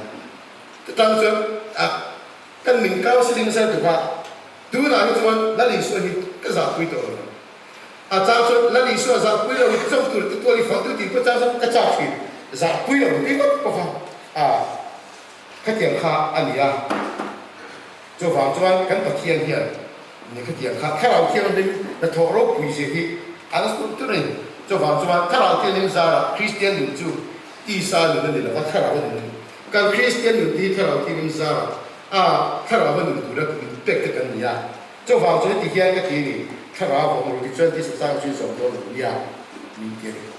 Chutang chuan a kan min counselling zar tuk a, tunah hi chuan Lal Isua hi ka zahpui tawh lo. A chang chuan Lal Isua zahpui lo i chawm tur te tual i fang tu tih pawh chang chuan ka chak thin. Zahpui lo tih ngawt pawh kha a khatiang kha a ni a. Chuvang chuan kan Pathian hian ni khatiang kha Thlarau Thianghlim hnathawh ropui zia hi a la tur tur a ni. Chuvang chuan Thlarau Thianghlim zarah Kristian nun chu tisa nun a ni lova Thlarau nun a ni. Kan Kristian nun te hi Thlarau Thianghlim zarah a Thlarau a nun tura min pek te kan ni a. Chuvang chu heti hian ka ti a ni, Thlarau vawm ru ti chuan tisa chang chu i zawm dawn lo nia, min ti a ni.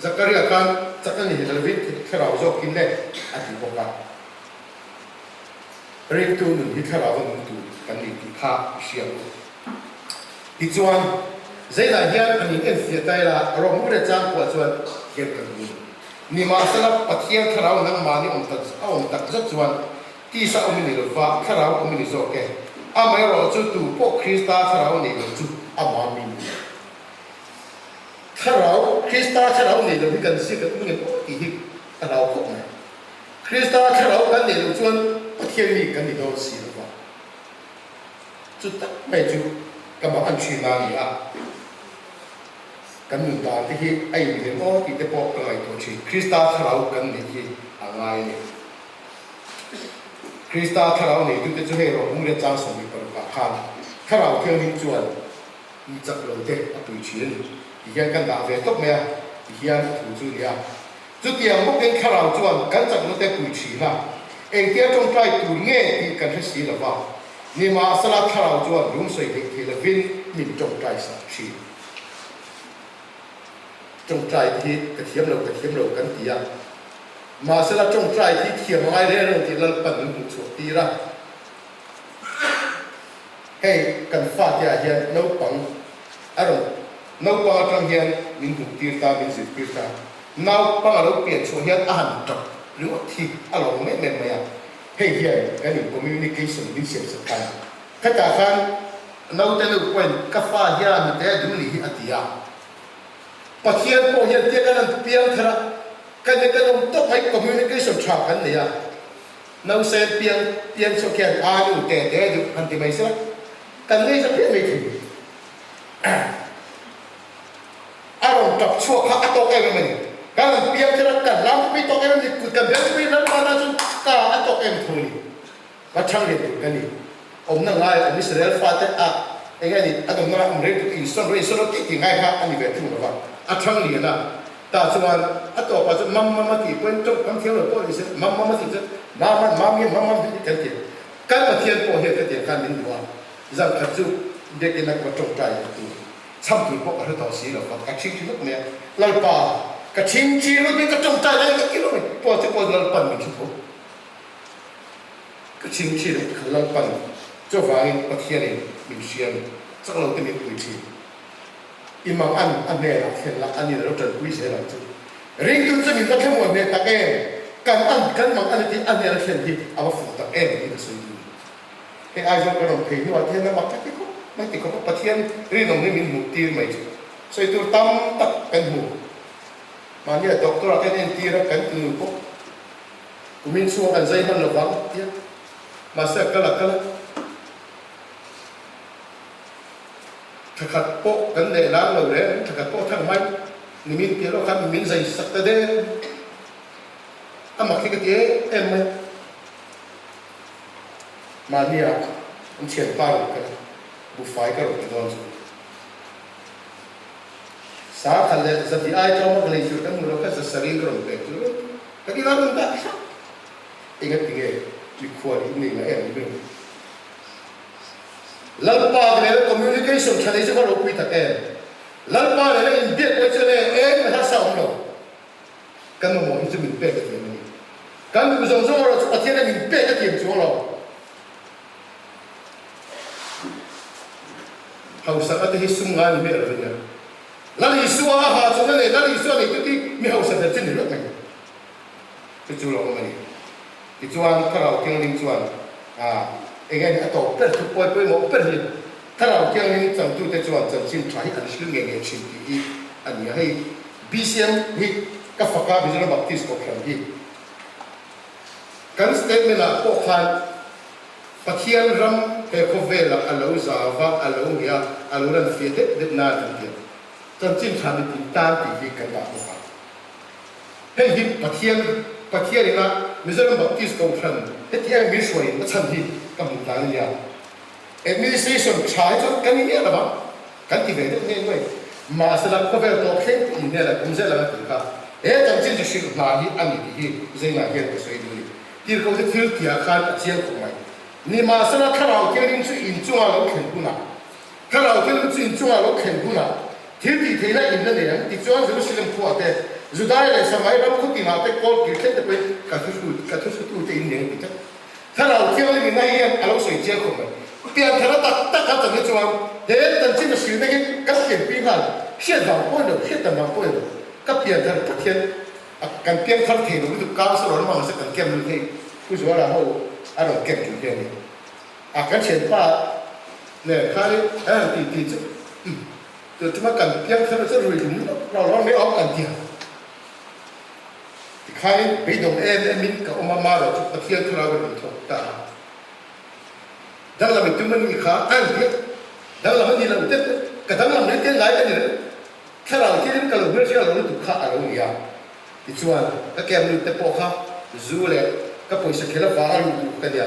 Zakaria khan chak a ni hek lovin thlarau zawkin le a ti bawk a. Ringtu nun hi thlarau a nung tur kan ni tih kha i hria u. Tichuan, Zainah hian an in enfiah ta ila, rawng ure chang kuah chuan hian kan hmu. Nimahsela, Pathian thlarau nangmahni awm tak a awm tak zet chuan Tisa awm i ni lo va, thlarau awm i ni zawk e. Amaherawhchu tu pawh Krista thlarau nei lo chu ama mi ni lo. Thlarau, Krista thlarau nei lo hi kan zir kan um ngem aw tih hi ka hlau khawp mai. Krista thlarau kan neih loh chuan Pathian mi kan ni dawn si lo va. Chu tak mai chu ka mah an thin a ni a. Kan nun dan te hi a inhmel aw tih te pawh ka ngaihtuah thin. Krista thlarau kan neih hi a ngai a ni. Krista thlarau neitute chu hei rawh hung leh chang 26 ah khan Thlarau Thianghlim chuan mi chak lo te a pui thin a ni. Ti hian kan dah ve tawp mai a, ti hian a thu chu a ni a. Chutiang bawkin Thlarau chuan kan chaknate pui thin a, engtia tawngtai tur nge tih kan hre si lo va, nimahsela Thlarau chuan lungsawi theih thei lovin min tawngtai sak thin. Tawngtai te hi ka thiam lo, ka thiam lo kan ti a, mahsela tawngtai hi thiam a ngai reng reng tih Lalpan min hmuh chhuah tir a. Hei kan fate ah hian naupang a rawn naupang atang hian min hmuh tir ta, min zir tir ta. Naupang a lo pian chhuah hian a han tap ringawt hi a lo awm em em mai a, hei hian kan in communication min siam sak ta a. Khatah khan naute nu pawhin ka fa hian nute a duh ni hi a ti a. Pathian pawh hian tia kan han piang thar a, kan in kan awm tawp mai communication tha kan nei a. Nausen piang piang chhuak hian a nu te te duh han ti mai sela, kan ngei za phian mai thei. A rawn tap chhuak kha a tawk em em a ni. Kan rawn piang kher a, kan lam pui tawk em em a ni, kut kan beng pui lalpa tan chuan ka a tawk em tho a ni. Va thang lian tur ka ni. Awmna ngai awm Israel fate a eng nge ni an awmna awm reng tur insawn rawh insawn rawh tih tih ngai kha a ni ve thung lo va. A thang lian a, tah chuan a tawpah chuan mam mam a tih pawhin tawngkam thiam lo pawh ni se mam mam a tih chuan mam an mam hian mam mam hi kan ti. Kan Pathian pawh hian ka tiang khan min duh a, zan khat chu biakinn a ka va tawngtai a ti. Chham tur pawh ka hre tawh si lo va, ka thing thi lut mai a. Lalpa, ka thing thi lut mai, ka tawngtai lai ka ti lo mai. Pawh chu pawh Lalpan min hre tho. Ka chhing thin a, ka Lalpan chuvangin Pathianin min hriam chak lo te min pui thin. I mang an a hnenah thlen lah a ni lo tanpui zel ang chu. Ringtu chu min va thlamuan hneh tak em? Kan an kan mang an tih a hnena thlen hi a va fuh tak em tiin ka sawi dun. Hei Aizawl ka rawn phei hnuah te hian a mak ka ti khawp mai ti khawp a Pathian rinawm hi min hmuh tir mai chu sawi tur tam tak kan hmu. Mahnia doctor ah kan entir a kan tunu pawh Kumin chhung an zai hman lovang tia mahse a kal a kal a, thakhat pawh kan leh lar lo reng, thakhat pawh thang mai nimin piah lawk khan min zai sak ta der a mak hi ka ti em em mai. Mahnia an thianpa rawn kal a, buffai ka rawn ti dawn chu. Sa khat leh zahnih ai tlawm a ka lei chu kan hmu lo kha zasarih ka rawn pek chu ka ti lar rawn dah hrap. Enga tinge mikhual in nei nga em ni ber. Lalpa ka nena communication tha nei chu ka ropui tak em. Lalpa nena inbiak pawh hi chuan e eng na harsa awm lo. Kan mamawh hi chu min pek a thiam a ni. Kan duh zawng zawng erawh chu Pathian in min pek a thiam chuang lo. Hausak ate hi sum ngai ni miah lo ania. Lal Isua a ha chawlh na leh Lal Isua nei chu ti mi hausa ber chu ni hlawk mai. Chu chu lo awm a ni. Tichuan Thlarau Thianghlim chuan a eng nge ni a tawp ber thu pawi pawimawh ber hi Thlarau Thianghlim changtute chuan chanchin tha hi an hril ngei ngei thin tih hi a ni a. Hei BCM hi ka fak a Mizoram Baptist Kohhran hi kan statement ah pawh khan Pathian ram he khawvelah a lo zau va, a lo nge a, a lo lan fiah deuh deuh nan an ti a. Chanchin tha mitin tan tih hi kan dah bawk a. Hei hi Pathian Pathian ina Mizoram Baptist Kohhran heti ang min hruai a chhan hi ka hmuh dan a nia. Administration tha hi chuan kan ni miah lo va, kan ti ve deuh ngei ngei. Mahsela khawvel tawp thleng tih inhnel a kum zel ang a tih kha he chanchin chu hrilh hna hi a ni tih hi zingah hian ka sawi duh a ni. Tirhkoh te thil tihah khan a chiang khawp mai. Nimahsela Thlarau Thianghlim chu inchunga lo thlen hunah, Thlarau Thianghlim chu inchunga lo thlen hunah thil tih theihna in la nei ang. Tichuan Jerusalem khuaah te, Judaia leh Samai ram khaw tinah te kawl kir thleng te pawhin ka thuhru, ka thuhrutu te in nei ang ti tlat. Thlarau Thianghlim in ai hian a lo sawi chiang khawp mai. Pianthara tak tak a chan hi chuan he chanchin a hrilhna hi kan pianpui nghal hriat vang pawh a ni lo, hriat dan vang pawh a ni lo. Ka pianthar Pathian A kan piang thar thei lo lutuk council an hmang se kan kem lut hei Pu Zuala ho a rawn kem ṭul hi a ni. A kan thianpa nen khan in an han ti ti chu umm tun ṭuma kan piang thar chu rui lum lawk lo lo mai awm kan ti a. Tikhain beidawng em em in ka awm a marawh chu Pathian thlarau in rawn thawk ta a. Danglam in tum a nih kha a han ti a, danglam a ni lo te ka danglam reng te ngai ka ni reng. Thlarau thilin ka lo hmelhriat lo lutuk kha a lo ni a, tichuan ka kem lut te pawh kha zu leh ka pawisa khel avanga luh duh ka nia.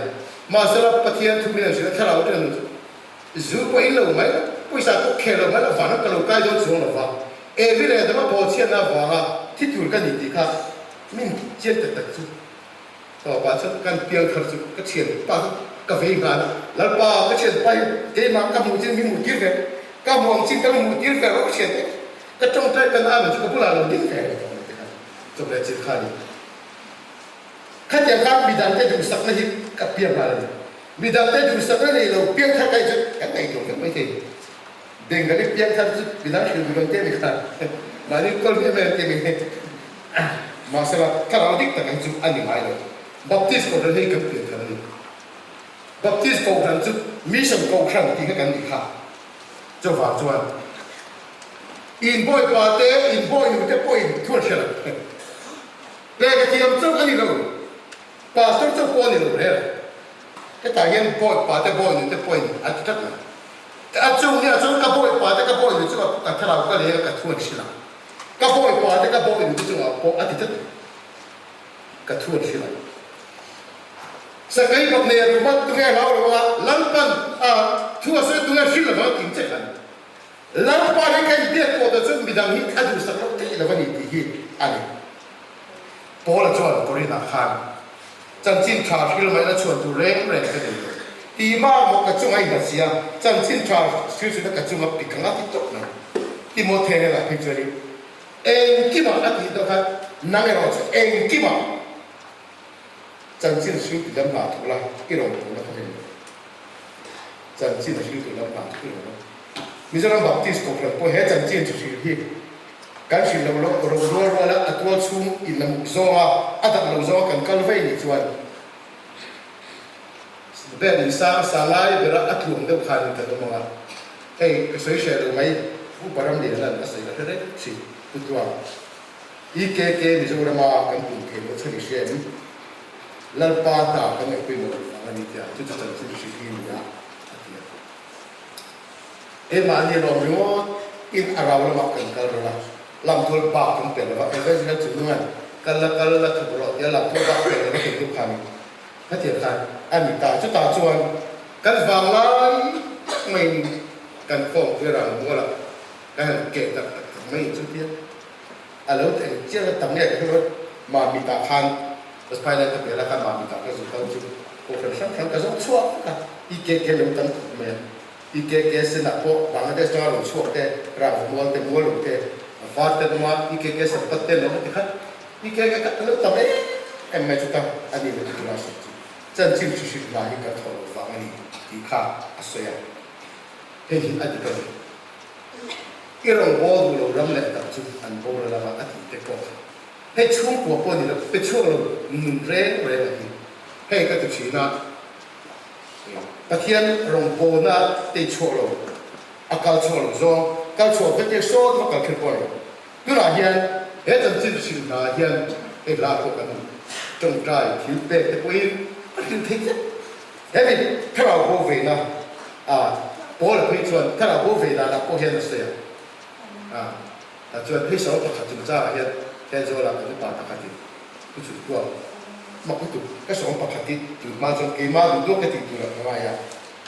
Mahsela Pathian thu min an hrilh a, thlarau aṭanga lut chu zu pawh in lo mai la, pawisa pawh khel lo mai la, vanram ka lo kai dawn chuang lo va, Evi leh Adama bawlchhiatna avanga thi tur ka ni tih kha. Min chian tak tak chu tawpah chuan kan piang thar chu ka thian pa chu ka vei nghal a, Lalpa ka thian pa hi keimah ka hmuh chin min hmuh tir ve, ka hmuh ang chin ka la hmuh tir ve rawh ka thian te, ka tawngtai kan amen chu ka bulah lo ding ve reng tawh mai te khan chawpleh chin kha a ni. Khatiang khan midangte duhsakna hi ka piang nghal a ni. Midangte duhsakna nei lo piang thar kai chu kan ngaihtuah vek mai thei. Bengali piang thar chu midang hrilh duh lo te ni kha mahni kawl hmiah mai an ti mai. Mahsela thlarau dik tak hi chu a ni ngai lo. Baptist kohhran hi kan pian thar a ni. Baptist kohhran chu mission kohhran tih kha kan ni kha. Chuvang chuan in bawipa te in bawinu te pawhin thu an hre lo. Lehkha thiam chauh a ni lo. Pastor chauh pawh a ni lo rel. Hetah hian bawipa te bawinu te pawhin a ti tlat mai. A chung nia chuan ka bawipa te ka bawinu chungah pawh ka thlarau ka lei a ka thu an hrilh a. Ka bawipa te ka bawinu te chungah pawh a ti tlat mai. Ka thu an hrilh a. Sakei bak nei a rum a, tunge a hlau lo a, Lalpan a thu a sawi tunge a hrilh lo vang ting che khan. Lalpa hi ka inbiak pawh ta chu midang hi a duhsak loh theih lo a ni tih hi a ni. Paula chuan Korinah khan chanchin tha hril mai la chhuan tur reng reng ka nei lo. Tima maw ka chunga i hlat sia, chanchin tha hril chuna ka chunga pik ang a ti tawp mai. Timothea hnenah phei chuanin engkimah a tih deuh khan nang erawh chu engkimah chanchin hril ti lam hna thawk la i rawn tawhna ka nei lo. Chanchin hril ti lam hna thawk i rawn awm. Mizoram Baptist Kohhran pawh he chanchin chu hril hi kan hrilh loh loh ro rual rual a, a tual chhung in lam zawnga a dak lo zawnga kan kal vei nih chuan bel in sang sa lai bera a tluang deuh khan kan awm ang a, hei ka sawi hreh lo mai Upa Ramliana'n a sawi ka hre reng thin Pu Tluang EKK Mizorama kan tum thei loh chhan i hria em? Lalpa hna kan ngaihpawimawh loh vang a ni tia chu chu chanchin hrilh hi a ni a, a ti a. Keimahni lawm ringawt in a rau lamah kan kal rawlh a, lamtual bak kan pel lova, Evangelist chu nungan kal la kal la thawk rawh tia lamtual bak pel lova kan duh khan hetiang khan a ni ta. Chutah chuan kan vanglai tak maiin kan khawmpui rang mualah ka han keh tak tak tak mai chu tia a lo eng chiang a tam nge ka hre lo Mamitah khan Thailand ka pel a khan Mamitah ka zu kal chu kohhran hrang hrang ka zawng chhuak vek a, i ke ke lo tam khawp mai a. EKK senah pawh Bangladesh atanga rawn chhuak te, Rangvamual te, Mualung te, Var te an awm a, EKK Sampat te an awm a ti khat. EKK kha a lo tam em em mai chuta a ni leh tura a sawi chu chanchin hri hrilh hna hi kan thawh loh vang a ni tih kha a sawi a. Hei hi a dik a ni. I rawn bawl duh lo ram leh tak chu an boral anga a tih te pawh kha hei chhungkua pawh ni lo, pe chhuak lo nun reng reng a hi. Hei ka ti thin a. Pathian rawngbawlna te chhuak lo, a kal chhuak lo zawng, kal chhuak vek e sawt va kal kher pawh a ni. Tunah hian he chanchin hrilh hna hian hei hla pawh kan tawngtai thil pek te pawhin a hrilh thei vek. Hemi thlarau bo veina a Paula phei chuan thlarau bo vei danah pawh hian a sawi a, a chuan phei sawl pakhat chungchangah hian Thenzawl-ah kan upa pakhatin Pu Chhunkuang mak lutuk ka sawm pakhat hi tun hma chuan keimah duh duak ka tih turah ka ngai a,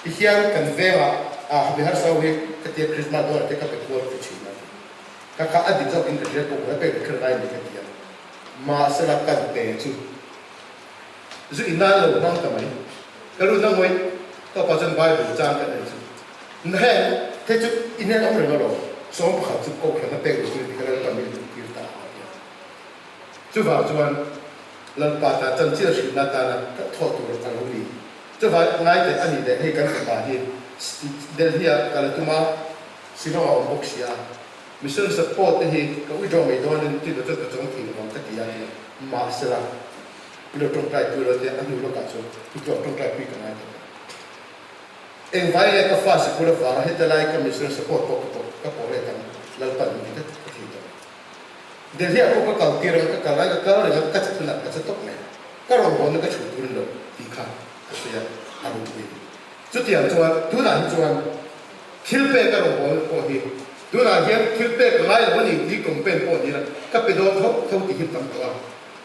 tihian kan vengah a habi harsa ho hi ka tia Christmas dawnah te ka pe kual ka thin a ti. Ka kha a dik zawkin ka hria pawh ka pek kher ngai a ni ka ti a, mahsela kan pe chu zu in nan lo hmang ta mai. Ka lut na ngawih tawpah chuan Bible chang kan en chu heng the chu inen awm reng alawm, sawm pakhat chu kohhran a pek duh chu ni ti kha Lalpa min tir ta a ti a. Chuvang chuan Lalpa ta chanchin a hrilhna atana ka thawh tur a lo ni. Chuvang ngai teh a nih leh hei kan fapa hi Delhi-ah kal a tum a, Shillong a awm bawk si a, mission support te hi ka withdraw mai dawnin tilo chuan ka chawng thei lovang ka ti a, mahsela i lo tawngtai pui lo te a hnu lawkah chuan withdraw tawngtai pui ka ngai ta lo. Engvai nge ka fa sikul avanga heta lai ka mission support pawh ka ka pawh let ang Lalpan min ti tlat ka thei tawh. Delhi ah pawh ka kal tir ang, ka kal lai ka kal reng a, ka che thunah ka che tawp mai a, ka rawngbawlna ka chhuh tur lo tih kha ka sawi a, a ropui. Chutiang chuan tunah hi chuan thil pek a rawngbawlna pawh hi tunah hian thil pek ka ngai lo a ni tih complain pawh ni la, ka pe dawn tho tho tih hi tam tawh a,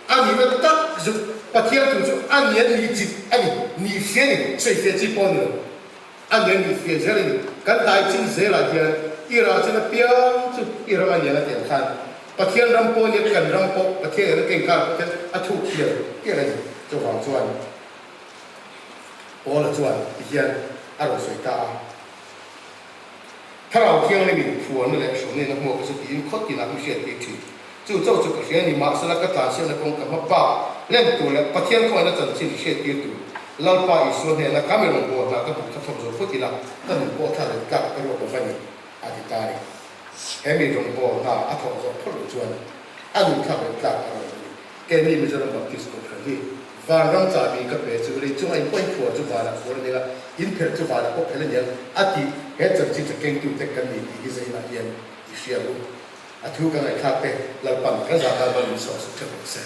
a nihna tak zuk Pathian thu chu a nia ni chit a ni, ni fia ni, sawi fia chi pawh a ni lo. A nia ni fia zel a ni. Kan dai chin zelah hian i rah chin apiang chu i ram a nian a tih ang khan. Pathian ram pawh nia kan ram pawh Pathian nena ka inkar pawh hian a thuk tial tial a ni. Chuvang chuan Paula chuan tihian a rawn sawi ta a, Thlarau Thianghlimin phuarna leh hruaina in a hmuak chu tiin khaw tinah mi hriat tir thin. Chu chauh chu ka hria a ni, mahsela ka tlansiakna kawng ka hma bak len tur leh Pathian khawngaihna chanchin hriat tir tur Lalpa Isua hnena ka mi rawngbâwl hna ka hmuh kha thawk zo phut ila ka nun pawh thla leh tlak ka ruat lo va ni, a ti ta a ni. He mi rawngbâwl hna a thawk zawh phawt loh chuan a nun thlak leh tlak a rawn ni. Keini Mizoram Baptist Kohhran hi vanram chahbi ka pe chu lei chunga in pawhin phuar chu vanah phuar a nia, in phelh chu vanah pawh phelh a niang a tih he chanchin tha kengtute kan ni tih hi zainah hian i hria u. A thu ka ngaihthlak te Lalpan kan zah tan min sawh suk ṭha bawk se.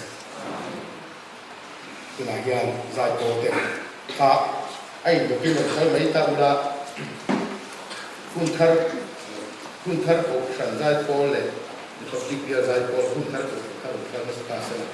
Tunah hian zai pawl te kha a indawkin rawn kal mai ta ula, hun thar hun thar kohhran zai pawl leh Republic Bial zai pawl hun thar kohhran kha rawn kal hmasa ta sela.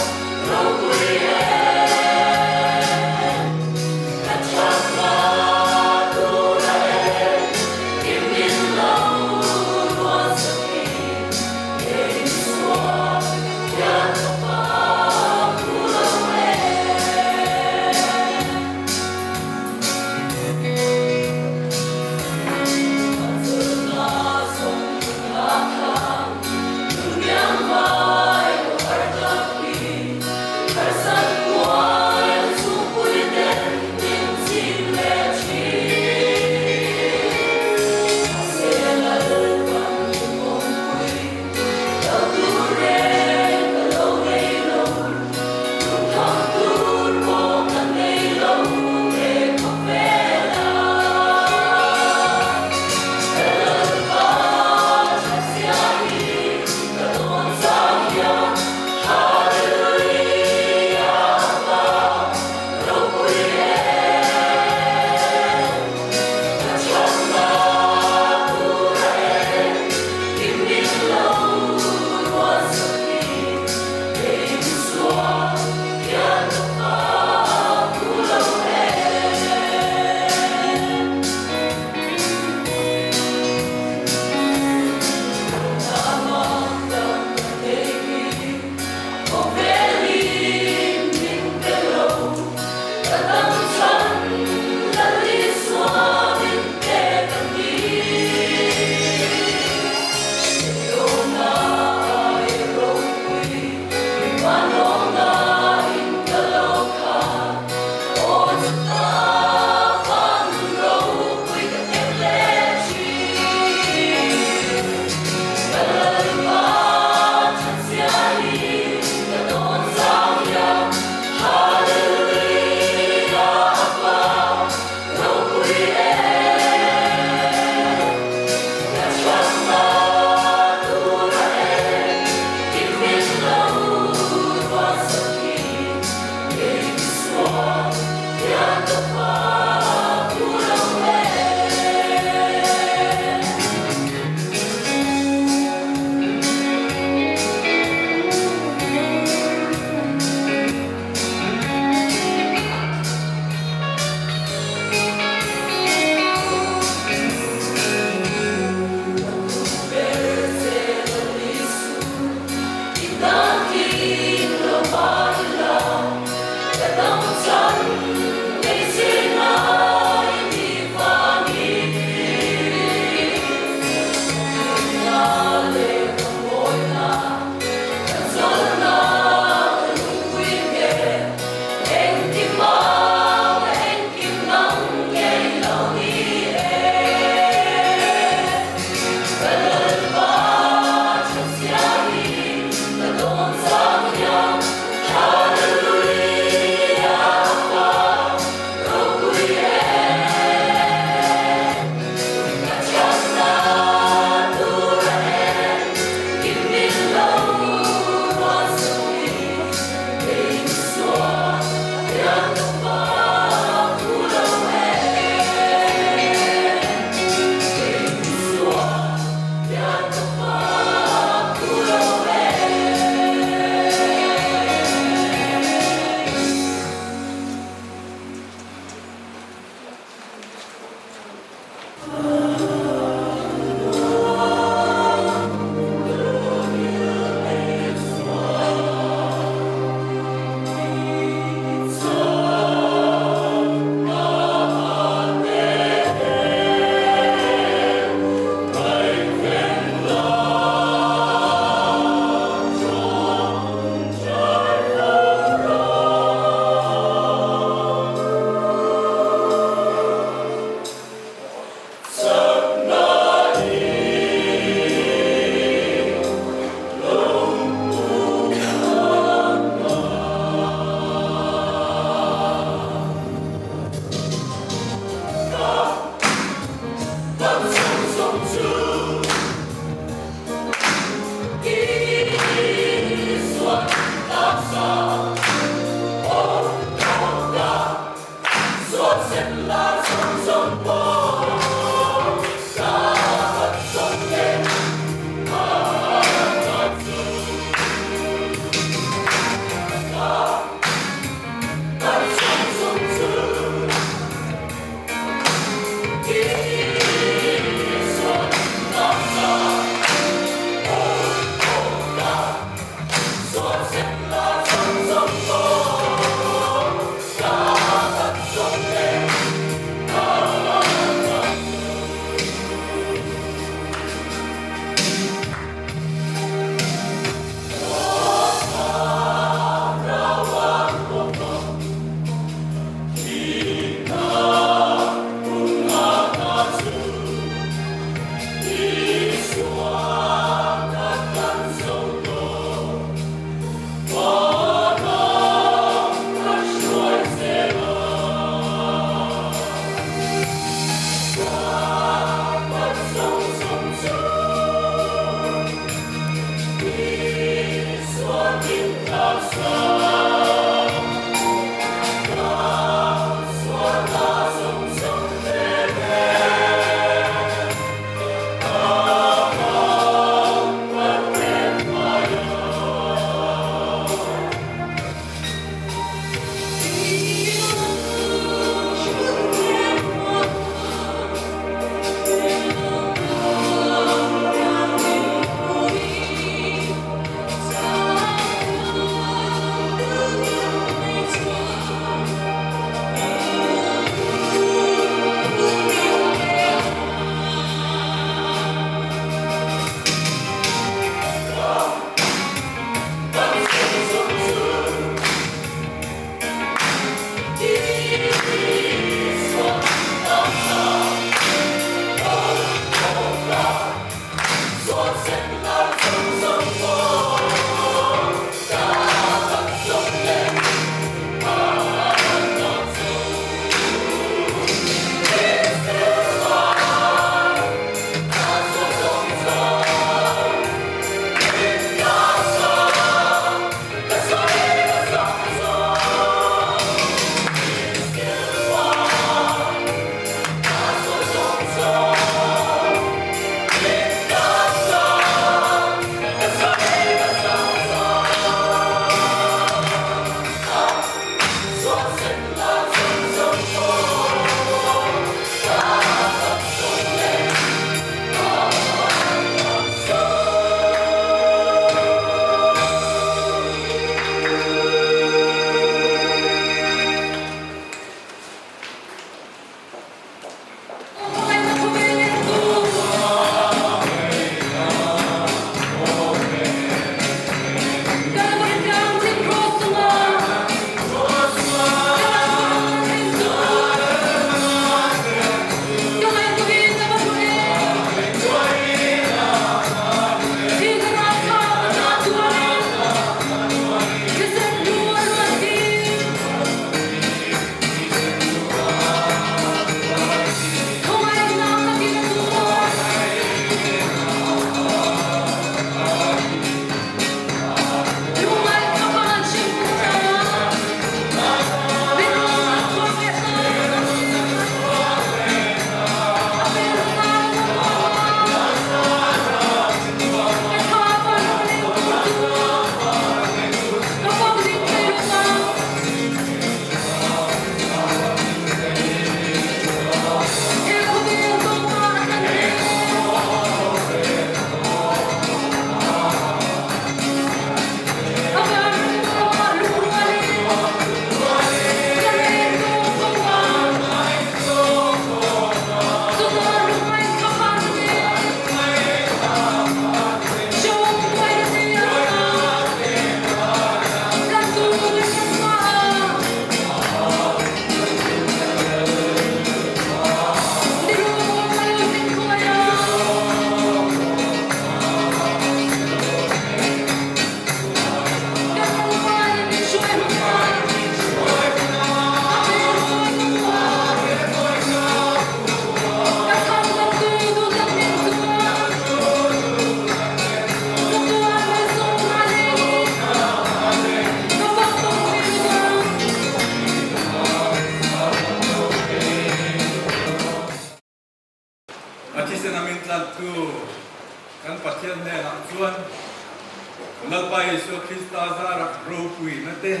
Isua Krista zarah ropuina te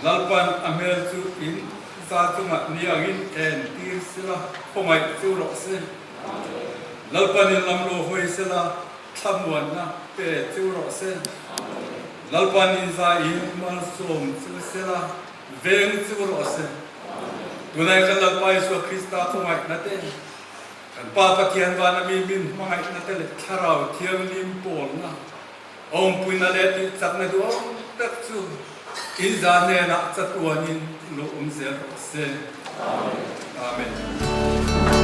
Lalpan a hmel chu in za chungah ni angin en tir sela khawngaih chu rawh se. Lalpan in lam lo hawi sela thlamuanna pe chu rawh se. Lalpan in za in malsawm chu sela veng chu rawh se. Tunai kan Lalpa Isua Krista khawngaihna te Kan Pa Pathian vana mi min hmangaihna te leh Thlarau Thianghlim pawlna, awmpuina leh tihchakna duhawm tak chu in za hnenah chatuanin lo awm zel rawh se. Amen.